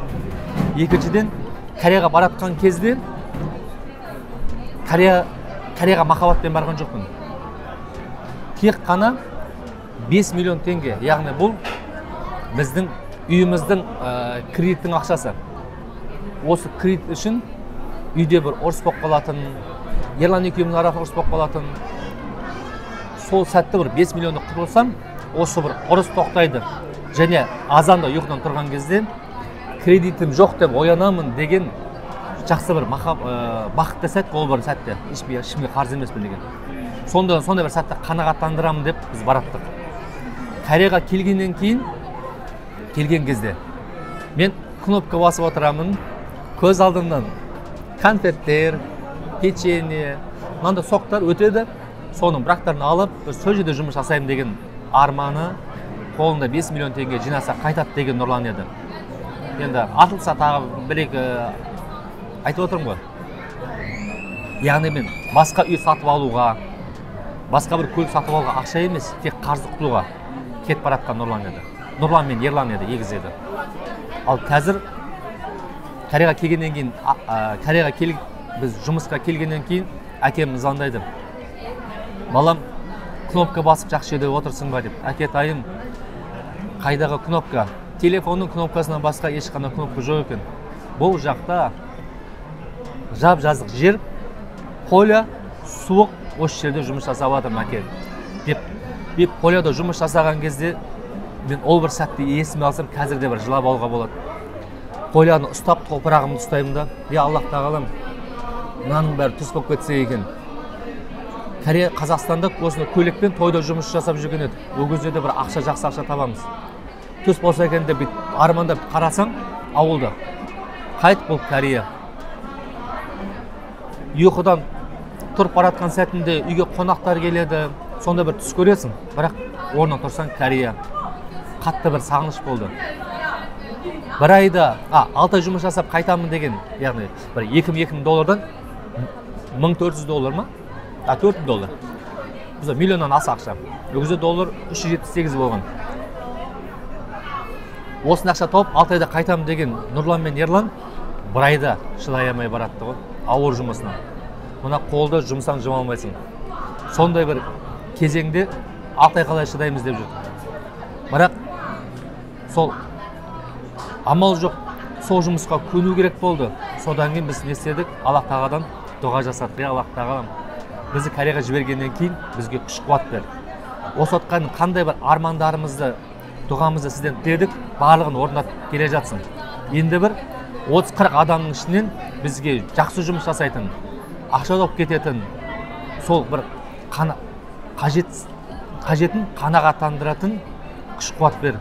Екіншіден, Кореяға баратқан кезде Кореяға махаббатпен барған жоқпын. Тек қана 5 миллион теңге, яғни бұл біздің үйіміздің кредиттің ақшасы. Осы кредит үшін үйде бір ұрыс болып қалатын, Ерлан екеуміздің арасында ұрыс болып қалатын. Сол сәтте бір 5 миллионды құтылсам, осы бір ұрыс тоқтайды. Және азанда ұйқыдан тұрған кезде кредитім жоқ деп оянамын деген жақсы бір бақытты сәт, ол бір сәтте ешкімге қарыз емеспін деген. Сондай бір сәтті қанағаттандырамын деп біз бараттық. Кореяға келгеннен кейін, келген кезде мен кнопка басып отырамын, көз алдымнан конфеттер, печенье, мынандай соктар өтеді, соның бірақтарын алып, сол жерде жұмыс жасаймын деген арманы, қолында 5 миллион теңге жинаса қайтады деген Нұрлан еді. Енді атылса тағы бір-екі айтып отырмын ғой. Яғни мен басқа үй сатып алуға, басқа бір көлік сатып алуға ақша емес, тек қарызды құтылуға кетіп бара жатқан Нұрлан еді. Нұрлан мен Ерлан еді, егіз еді. Ал қазір Кореяға келгеннен кейін, Кореяға келіп, біз жұмысқа келгеннен кейін әкем звондайды. Балам, кнопка басып жақсы жерде отырсың ба деп. Әкетайым, қайдағы кнопка? Телефонның кнопкасынан басқа ешқандай кнопка жоқ екен. Бұл жақта жап-жазық жер, поля, суық, осы жерде жұмыс жасап жатырмын әке деп. Деп поляда жұмыс жасаған кезде мен ол бір сәтті есіме алсам, қазір де бір жылап алуға болады. Поляны ұстап, топырағымды ұстаймын да, е Аллах тағалам, мынаның бәрі түс болып кетсе екен. Корея, Қазақстанда осыны көйлекпен тойда жұмыс жасап жүрген едік. Ол кезде де бір ақша, жақсы ақша табамыз. Түс болса екен деп армандап қарасаң, ауылда. Қайт бұл Корея. Ұйқыдан тұрып баратқан сәтінде үйге қонақтар келеді, сонда бір түс көресің, бірақ орнынан тұрсаң Корея. Қатты бір сағыныш болды. Бір айда, 6 ай жұмыс жасап қайтамын деген, яғни бір 2000 доллардан 1400 доллар ма? 4000 доллар. Бізде миллионнан аса ақша. Ол кезде доллар 378 болған. Осыны ақша тауып 6 айда қайтамын деген Нұрлан мен Ерлан бір айда шыдай алмай баратты ғой, ауыр жұмысына. Мына қолды жұмсаң жұма алмайсың. Сондай бір кезеңде 6 ай қалай шыдаймыз деп жүрдік. Бірақ сол амал жоқ, сол жұмысқа көну керек болды. Содан кейін біз не істедік? Аллах тағаладан дұға жасадық. Е, Аллах тағалам, бізді Кореяға жібергеннен кейін бізге күш қуат бер. Осы отқан қандай бір армандарымызды, дұғамызды сізден тіледік, барлығын орындап келе жатсың. Енді бір 30-40 адамның ішінен бізге жақсы жұмыс жасайтын, ақша тауып кететін, сол бір қажетін қанағаттандыратын күш қуат бер,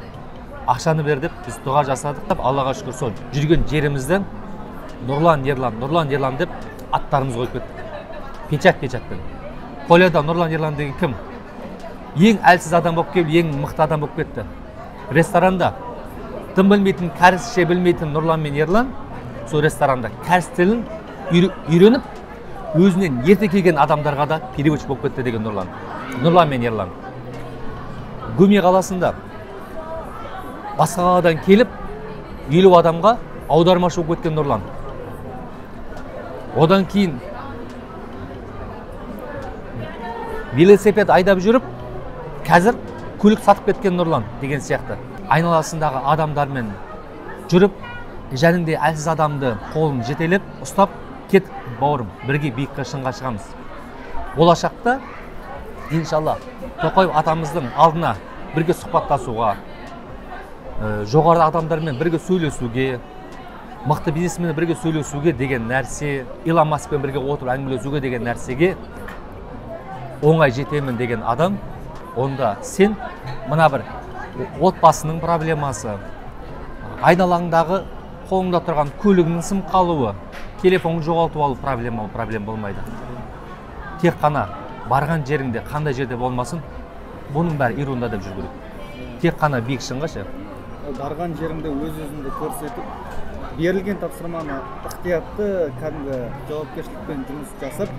ақшаны бер деп біз дұға жасадық. Аллаға шүкір, сол жүрген жерімізді Нұрлан Ерлан, Нұрлан Ерлан деп аттарымызды қойып кеттік. Печат-печатпен. Поляда Нұрлан Ерлан деген кім? Ең әлсіз адам болып келіп, ең мықты адам болып кетті. Ресторанда дым білмейтін, кәрісше білмейтін Нұрлан мен Ерлан сол ресторанда кәріс тілін үйреніп, өзінен ерте келген адамдарға да переводчик болып кетті деген Нұрлан. Нұрлан мен Ерлан. Гуми қаласында басқа қаладан келіп, 50 адамға аудармашы болып кеткен Нұрлан. Одан кейін велосипед айдап жүріп, қазір көлік сатып кеткен Нұрлан деген сияқты. Айналасындағы адамдармен жүріп, жәнінде әлсіз адамды қолын жетелеп, ұстап, кет бауырым, бірге биікке шыңға шығамыз. Болашақта Иншалла, Тоқаев атамыздың алдына бірге сұхбаттасуға, жоғары адамдармен бірге сөйлесуге, мықты бизнесменмен бірге сөйлесуге деген нәрсе, Илон Маскпен бірге отырып әңгімелесуге деген нәрсеге оңай жетемін деген адам, онда сен мына бір отбасының проблемасы, айналаңдағы қолыңда тұрған көлігіңнің сынып қалуы, телефоныңды жоғалтып алу проблема, проблема болмайды. Тек қана барған жеріңде, қандай жерде болмасын, бұның бәрі ерунда деп жүру керек. Тек қана биік шыңға ше. Барған жеріңде өз-өзіңді көрсетіп, берілген тапсырманы ықтиятты, кәдімгі жауапкершілікпен жұмыс жасап,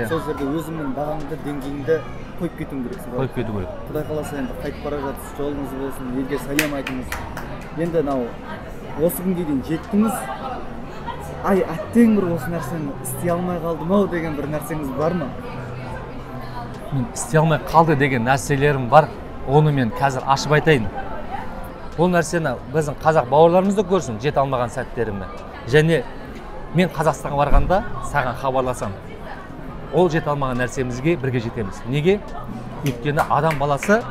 сол жерде өзіңнің бағаңды, деңгейіңді қойып кетуің керексің. Қойып кету керек. Құдай қаласа енді қайтып бара жатсыз, жолыңыз болсын, елге сәлем айтыңыз. Енді мынау осы күнге дейін жеттіңіз. Ай, әттең бір осы нәрсені істей алмай қалдым ау деген бір нәрсеңіз бар ма? Мен істей алмай қалды деген нәрселерім бар. Оны мен қазір ашып айтайын. Ол нәрсені біздің қазақ бауырларымыз да көрсін, жете алмаған сәттерімді. Және мен Қазақстанға барғанда саған хабарласам, ол жете алмаған нәрсемізге бірге жетеміз. Неге? Өйткені адам баласы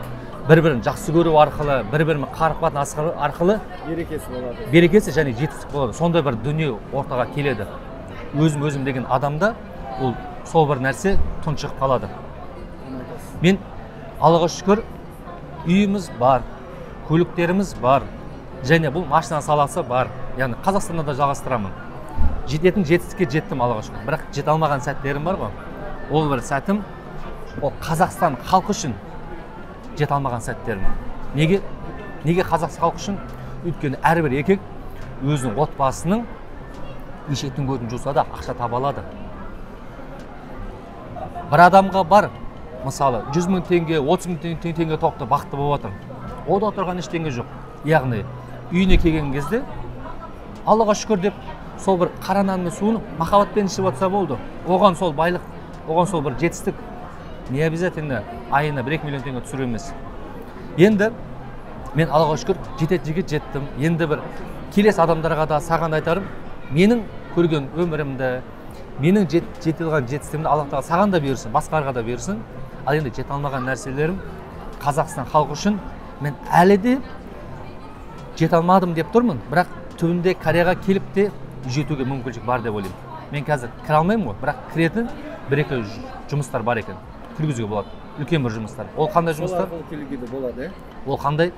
бір-бірін жақсы көру арқылы, бір-бірімен қарым-қатынас арқылы берекесі болады. Берекесі және жетістік болады. Сондай бір дүние ортаға келеді. Өзім-өзім деген адамда ол сол бір нәрсе тұншығып қалады. Мен Аллаға шүкір, үйіміз бар, көліктеріміз бар, және бұл машина саласы бар. Яғни Қазақстанда да жалғастырамын. Жететін жетістікке жеттім, Аллаға шүкір. Бірақ жете алмаған сәттерім бар ғой. Ол бір сәтім, ол Қазақстан халқы үшін жете алмаған сәттерім. Неге? Неге Қазақстан халқы үшін? Өйткені әрбір еркек өзінің отбасының ешектің көтін жуса да ақша таба алады. Бір адамға бар, мысалы, 100 мың теңге, 30 мың теңге тауып та бақытты болып жатыр. Ода отырған ештеңе жоқ. Яғни үйіне келген кезде Аллаға шүкір деп сол бір қара нан мен суын махаббатпен ішіп отырса болды. Оған сол байлық, оған сол бір жетістік не обязательно айына 1-2 миллион теңге түсіру емес. Енді мен Аллаға шүкір жететін жерге жеттім. Енді бір келесі адамдарға да саған айтарым, менің көрген өмірімді, менің жете алған жетістігімді Аллах тағала саған да берсін, басқаларға да берсін. Ал енді жете алмаған нәрселерім Қазақстан халқы үшін мен әлі де жете алмадым деп тұрмын, бірақ түбінде Кореяға келіп те жетуге мүмкіншілік бар деп ойлаймын. Мен қазір кіре алмаймын ғой, бірақ кіретін бір-екі жұмыстар бар екен. Кіргізуге болады. Үлкен бір жұмыстар. Ол қандай жұмыстар? Сол арқылы келуге де болады, Ол қандай?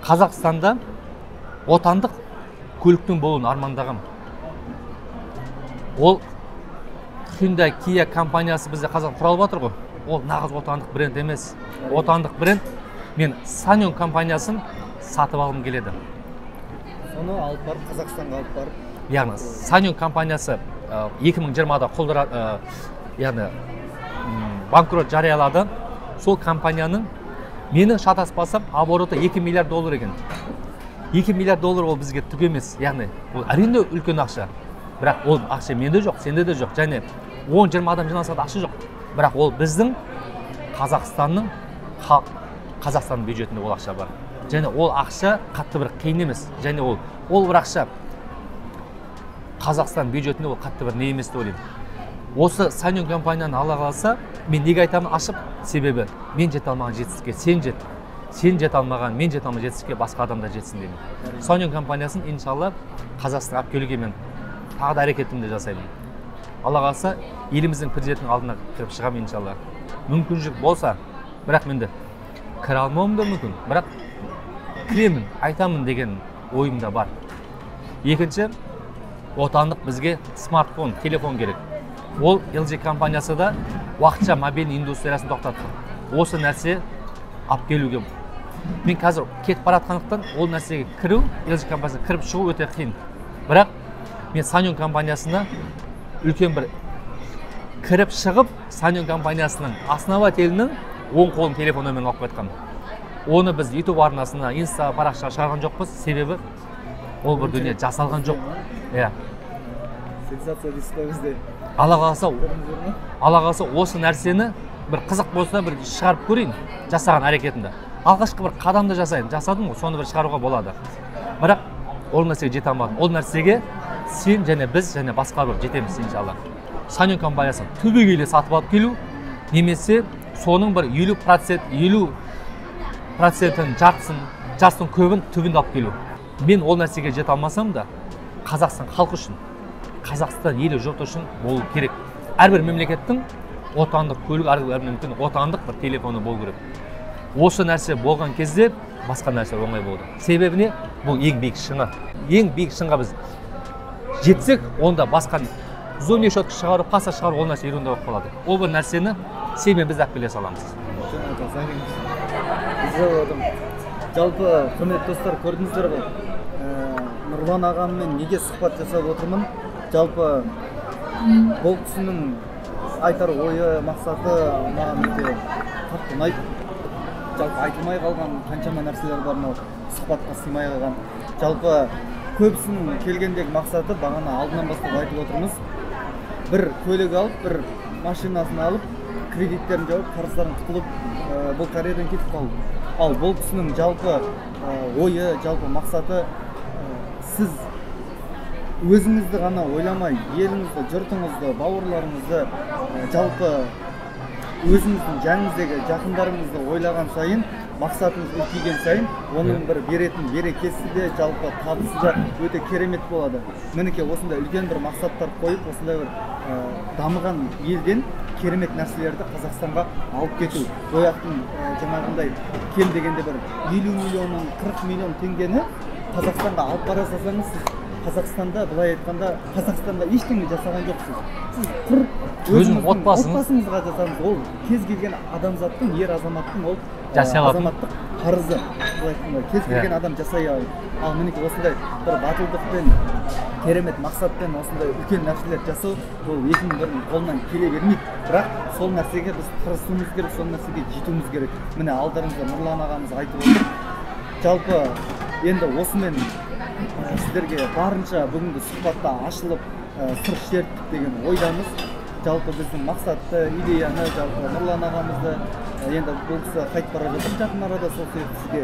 Қазақстанда отандық көліктің болуын армандағам. Ол Hyundai Kia компаниясы бізде Қазақстан құралып жатыр ғой. Ол нағыз отандық бренд емес. Отандық бренд, мен Ssangyong компаниясын сатып алғым келеді. Соны алып барып, Қазақстанға алып барып. Яғни Ssangyong компаниясы 2020-да құлдыра, яғни банкрот жариялады. Сол компанияның, менің шатаспасам, обороты 2 миллиард доллар екен. 2 миллиард доллар ол бізге түк емес. Яғни ол әрине үлкен ақша. Бірақ ол ақша менде жоқ, сенде де жоқ. Және 10-20 адам жиналса да ақша жоқ. Бірақ ол біздің Қазақстанның Қазақстанның бюджетінде ол ақша бар. Және ол ақша қатты бір қиын емес. Және ол бір ақша Қазақстан бюджетінде ол қатты бір не емес деп ойлаймын. Осы Ssangyong компанияны ала қалса, мен неге айтамын ашып? Себебі мен жете алмаған жетістікке сен жет. Сен жете алмаған, мен жете алмаған жетістікке басқа адамдар жетсін деймін. Ssangyong компаниясын иншалла Қазақстанға алып келуге мен тағы да әрекетімді жасаймын. Алла қаласа, еліміздің президентінің алдына кіріп шығамын иншалла. Мүмкіншілік болса, бірақ менде кіре алмауым да мүмкін, бірақ кіремін, айтамын деген ойым да бар. Екінші, отандық бізге смартфон, телефон керек. Ол LG компаниясы да уақытша мобильный индустриясын тоқтатты. Осы нәрсе алып келуге. Мен қазір кетіп бара жатқандықтан ол нәрсеге кіру, LG компаниясына кіріп шығу өте қиын. Бірақ мен Ssangyong компаниясына үлкен бір кіріп шығып, Ssangyong компаниясының основателінің оң қолын телефон нөмірін алып қайтқанмын. Оны біз YouTube арнасына, Insta парақшаға шығарған жоқпыз, себебі ол бір дүние жасалған жоқ. Иә. Сенсация дейсіз ғой бізде. Алла қаласа, Алла қаласа осы нәрсені бір қызық болса бір шығарып көрейін, жасаған әрекетімді. Алғашқы бір қадамды жасайын, жасадым ғой, соны бір шығаруға болады. Бірақ ол нәрсеге жете алмадым. Ол нәрсеге сен және біз және басқалар болып жетеміз иншалла. Ssangyong компаниясын түбегейлі сатып алып келу, Немесе соның бір 50%, 50%-ін, жартысын, жастың көбін түбінде алып келу. Мен ол нәрсеге жете алмасам да, Қазақстан халқы үшін, Қазақстан елі жұрты үшін болу керек. Әрбір мемлекеттің отандық көлік, әрбір мемлекеттің отандық бір телефоны болу керек. Осы нәрсе болған кезде басқа нәрсе оңай болды. Себебі не? Бұл ең биік шыңы. Ең биік шыңға біз жетсек, онда басқа зубный щетка шығару, паста шығару, ол нәрсе ерунда болып қалады. Ол бір нәрсені сен мен біз алып келе саламыз. Жалпы, құрметті достар, көрдіңіздер ғой, Нұрлан ағаммен неге сұхбат жасап отырмын. Жалпы бұл кісінің айтар ойы, мақсаты маған өте қатты ұнайды. Жалпы айтылмай қалған қаншама нәрселер бар, мынау сұхбатқа сыймай қалған. Жалпы көбісінің келгендегі мақсаты, бағана алдынан бастап айтып отырмыз, бір көлік алып, бір машинасын алып, кредиттерін жауып, қарыздарын құтылып, бұл Кореядан кетіп қалу. Ал бұл кісінің жалпы ойы, жалпы мақсаты, сіз өзіңізді ғана ойламай, еліңізді, жұртыңызды, бауырларыңызды, жалпы өзіңіздің жаныңыздағы жақындарыңызды ойлаған сайын, мақсатыңыз үлкейген сайын, оның бір беретін берекесі де, жалпы табысы да өте керемет болады. Мінекей осындай үлкен бір мақсаттар қойып, осындай бір дамыған елден керемет нәрселерді Қазақстанға алып кету. Ояқтың жаңағындай кем дегенде бір 50 миллионнан 40 миллион теңгені Қазақстанға алып бара салсаңыз, сіз Қазақстанда, былай айтқанда, Қазақстанда ештеңе жасаған жоқсыз. Сіз құр өзіңіздің отбасыңызға жасадыңыз. Ол кез келген адамзаттың, ер азаматтың ол азаматтық қарызы. Былай айтқанда, кез келген адам жасай алады. Ал мінекей осындай бір батылдықпен, керемет мақсатпен осындай үлкен нәрселер жасау, ол екінің бірінің қолынан келе бермейді. Бірақ сол нәрсеге біз тырысуымыз керек, сол нәрсеге жетуіміз керек. Міне алдарыңызда Нұрлан ағамыз айтып отыр. Жалпы енді осымен сіздерге барынша бүгінгі сұхбатта ашылып, сыр шерттік деген ойдамыз. Жалпы біздің мақсатты, идеяны, жалпы Нұрлан ағамызды, енді бұл кісі қайтып бара жатыр жақын арада, сол себепті сізге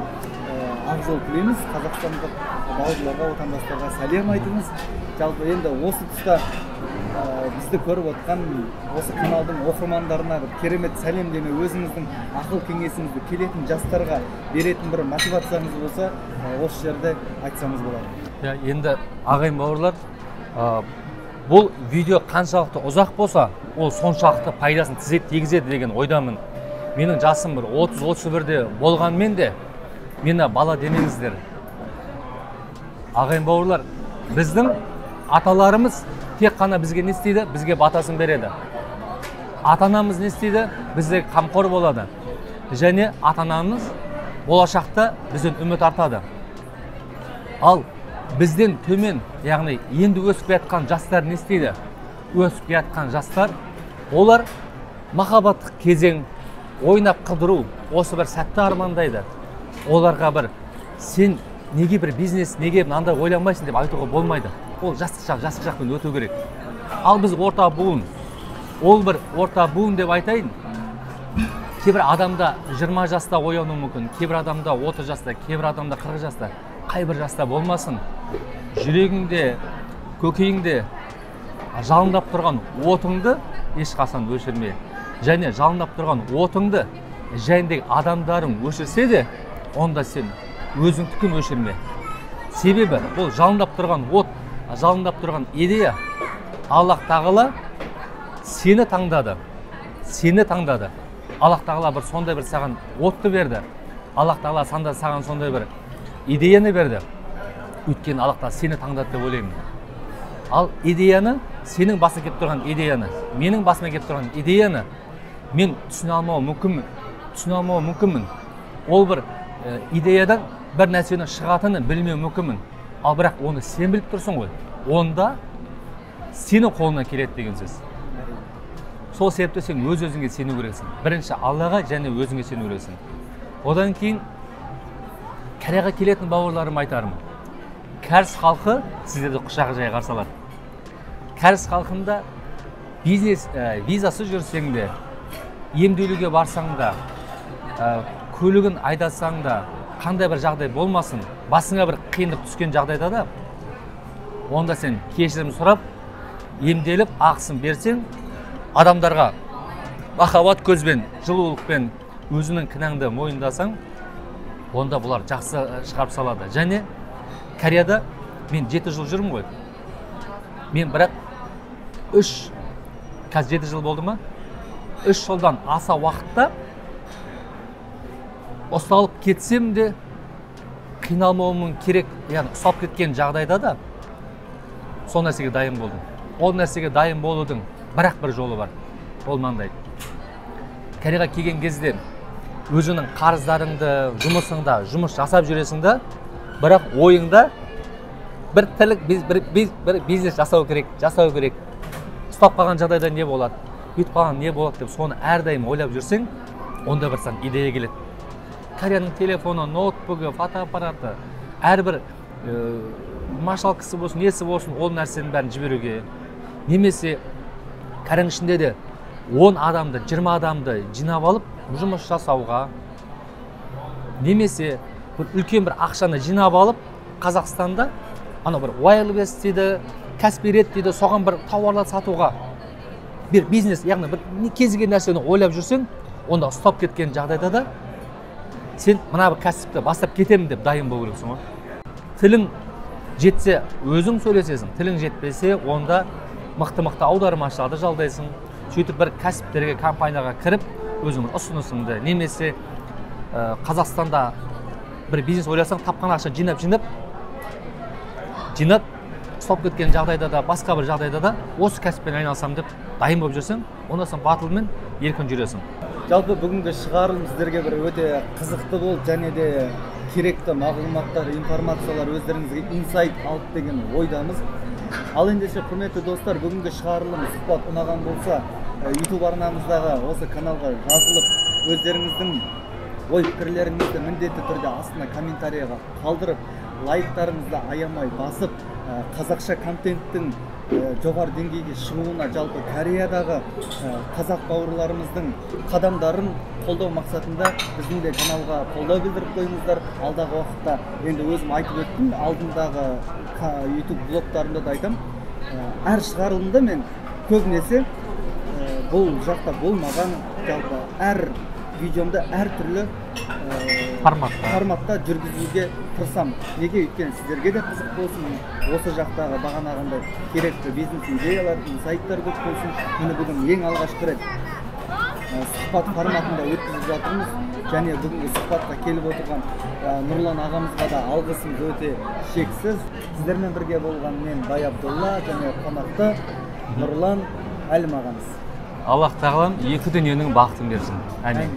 ақ жол тілейміз. Қазақстандық бауырларға, отандастарға сәлем айтыңыз. Жалпы енді осы тұста бізді көріп отқан осы каналдың оқырмандарына бір керемет сәлемдеме, өзіңіздің ақыл кеңесіңізді келетін жастарға беретін бір мотивацияңыз болса, осы жерде айтсаңыз болады. Енді ағайын бауырлар, бұл видео қаншалықты ұзақ болса, ол соншалықты пайдасын тигізеді деген ойдамын. Менің жасым бір 30-31-де болғанмен де, мені бала демеңіздер. Ағайын бауырлар, біздің аталарымыз тек қана бізге не істейді? Бізге батасын береді. Ата-анамыз не істейді? Бізге қамқор болады. Және ата-анамыз болашақта бізден үміт артады. Ал бізден төмен, яғни енді өсіп келе жатқан жастар не істейді? Өсіп келе жатқан жастар, олар махаббаттық кезең, ойнап қыдыру, осы бір сәтті армандайды. Оларға бір сен неге бір бизнес, неге мынандай ойланбайсың деп айтуға болмайды. Ол жастық шақ, жастық шақпен өту керек. Ал біз орта буын, ол бір орта буын деп айтайын, кейбір адамда 20 жаста оянуы мүмкін, кейбір адамда 30 жаста, кейбір адамда 40 жаста, қай бір жаста болмасын, жүрегіңде, көкейіңде жалындап тұрған отыңды ешқашан өшірме. Және жалындап тұрған отыңды жәндегі адамдарың өшірсе де, онда сен өзіңдікін өшірме. Себебі бұл жалындап тұрған от, жалындап тұрған идея, Аллах тағала сені таңдады. Сені таңдады. Аллах тағала бір сондай бір саған отты берді. Аллах тағала саған сондай бір идеяны берді. Өйткені Аллах тағала сені таңдады деп ойлаймын. Ал идеяны, сенің басыңа келіп тұрған идеяны, менің басыма келіп тұрған идеяны мен түсіне алмауым мүмкінмін. Түсіне алмауым мүмкінмін. Ол бір идеядан бір нәрсенің шығатынын білмеуім мүмкінмін. Ал бірақ оны сен біліп тұрсың ғой. Онда сенің қолыңнан келеді деген сөз. Сол себепті сен өз өзіңе сену керексің. Бірінші Аллаға және өзіңе сену керексің. Одан кейін Кореяға келетін бауырларым айтарым. Кәріс халқы сіздерді құшақ жая қарсы алады. Кәріс халқында бизнес визасы жүрсең де, емделуге барсаң да, көлігін айдасаң да, қандай бір жағдай болмасын, басыңа бір қиындық түскен жағдайда да, онда сен кешірім сұрап, емделіп, ақысын берсең, адамдарға Махаббат көзбен, жылулықпен өзіңнің кінәңді мойындасаң, онда бұлар жақсы шығарып салады. Және Кореяда мен 7 жыл жүрмін ғой. Мен бірақ 3, қазір 7 жыл болды ма? 3 жылдан аса уақытта ұсталып кетсем де қиналмауым керек. Яғни ұсталып кеткен жағдайда да сол нәрсеге дайын болдым. Ол нәрсеге дайын болудың бірақ бір жолы бар. Ол мынандай. Кореяға келген кезде өзіңнің қарыздарыңды, жұмысыңда жұмыс жасап жүресің да, бірақ ойыңда бір тірлік, бір бизнес жасау керек, жасау керек. Ұстап қалған жағдайда не болады, бүйтіп қалған не болады деп соны әрдайым ойлап жүрсең, онда бір саған идея келеді. Кореяның телефоны, ноутбугі, фотоаппараты, әрбір машалкасы болсын, несі болсын, ол нәрсенің бәрін жіберуге. Немесе Кореяның ішінде де 10 адамды, 20 адамды жинап алып жұмыс жасауға, немесе бір үлкен бір ақшаны жинап алып Қазақстанда анау бір Wildberries дейді, Каспи Ред дейді, соған бір тауарлар сатуға, бір бизнес, яғни бір кез келген нәрсені ойлап жүрсең, онда ұстап кеткен жағдайда да сен мына бір кәсіпті бастап кетемін деп дайын болу керексің ғой. Тілің жетсе өзің сөйлесесің, тілің жетпесе онда мықты-мықты аудармашыларды жалдайсың. Сөйтіп бір кәсіптерге, компанияға кіріп өзіңнің ұсынысыңды, немесе Қазақстанда бір бизнес ойласаң, тапқан ақша жинап, жинап, ұстап кеткен жағдайда да, басқа бір жағдайда да осы кәсіппен айналысамын деп дайын болып жүрсең, онда сен батылмен еркін жүресің. Жалпы бүгінгі шығарылым сіздерге бір өте қызықты болды және де керекті мағлұматтар, информациялар өздеріңізге инсайт алып деген ойдамыз. Ал ендеше, құрметті достар, бүгінгі шығарылым сұхбат ұнаған болса, YouTube арнамыздағы осы каналға жазылып, өздеріңіздің ой пікірлеріңізді міндетті түрде астына комментарияға қалдырып, лайктарыңызды аямай басып, қазақша контенттің жоғары деңгейге шығуына, жалпы Кореядағы қазақ бауырларымыздың қадамдарын қолдау мақсатында біздің де каналға қолдау білдіріп қойыңыздар. Алдағы уақытта енді өзім айтып өттім, алдындағы YouTube блогтарымда да айтам, әр шығарылымда мен көбінесе бұл жақта болмаған, жалпы әр видеомда әртүрлі форматта жүргізуге тырысамын. Неге? Өйткені сіздерге де қызық болсын, осы жақтағы бағанағындай керекті бизнес идеялар, инсайттар көп болсын. Міне бүгін ең алғашқы рет сұхбат форматында өткізіп жатырмыз және бүгінгі сұхбатқа келіп отырған Нұрлан ағамызға да алғысымыз өте шексіз. Сіздермен бірге болған мен Бай Абдулла және қонақта Нұрлан Әлім ағамыз. Аллах тағалам екі дүниенің бақытын берсін. Әмин.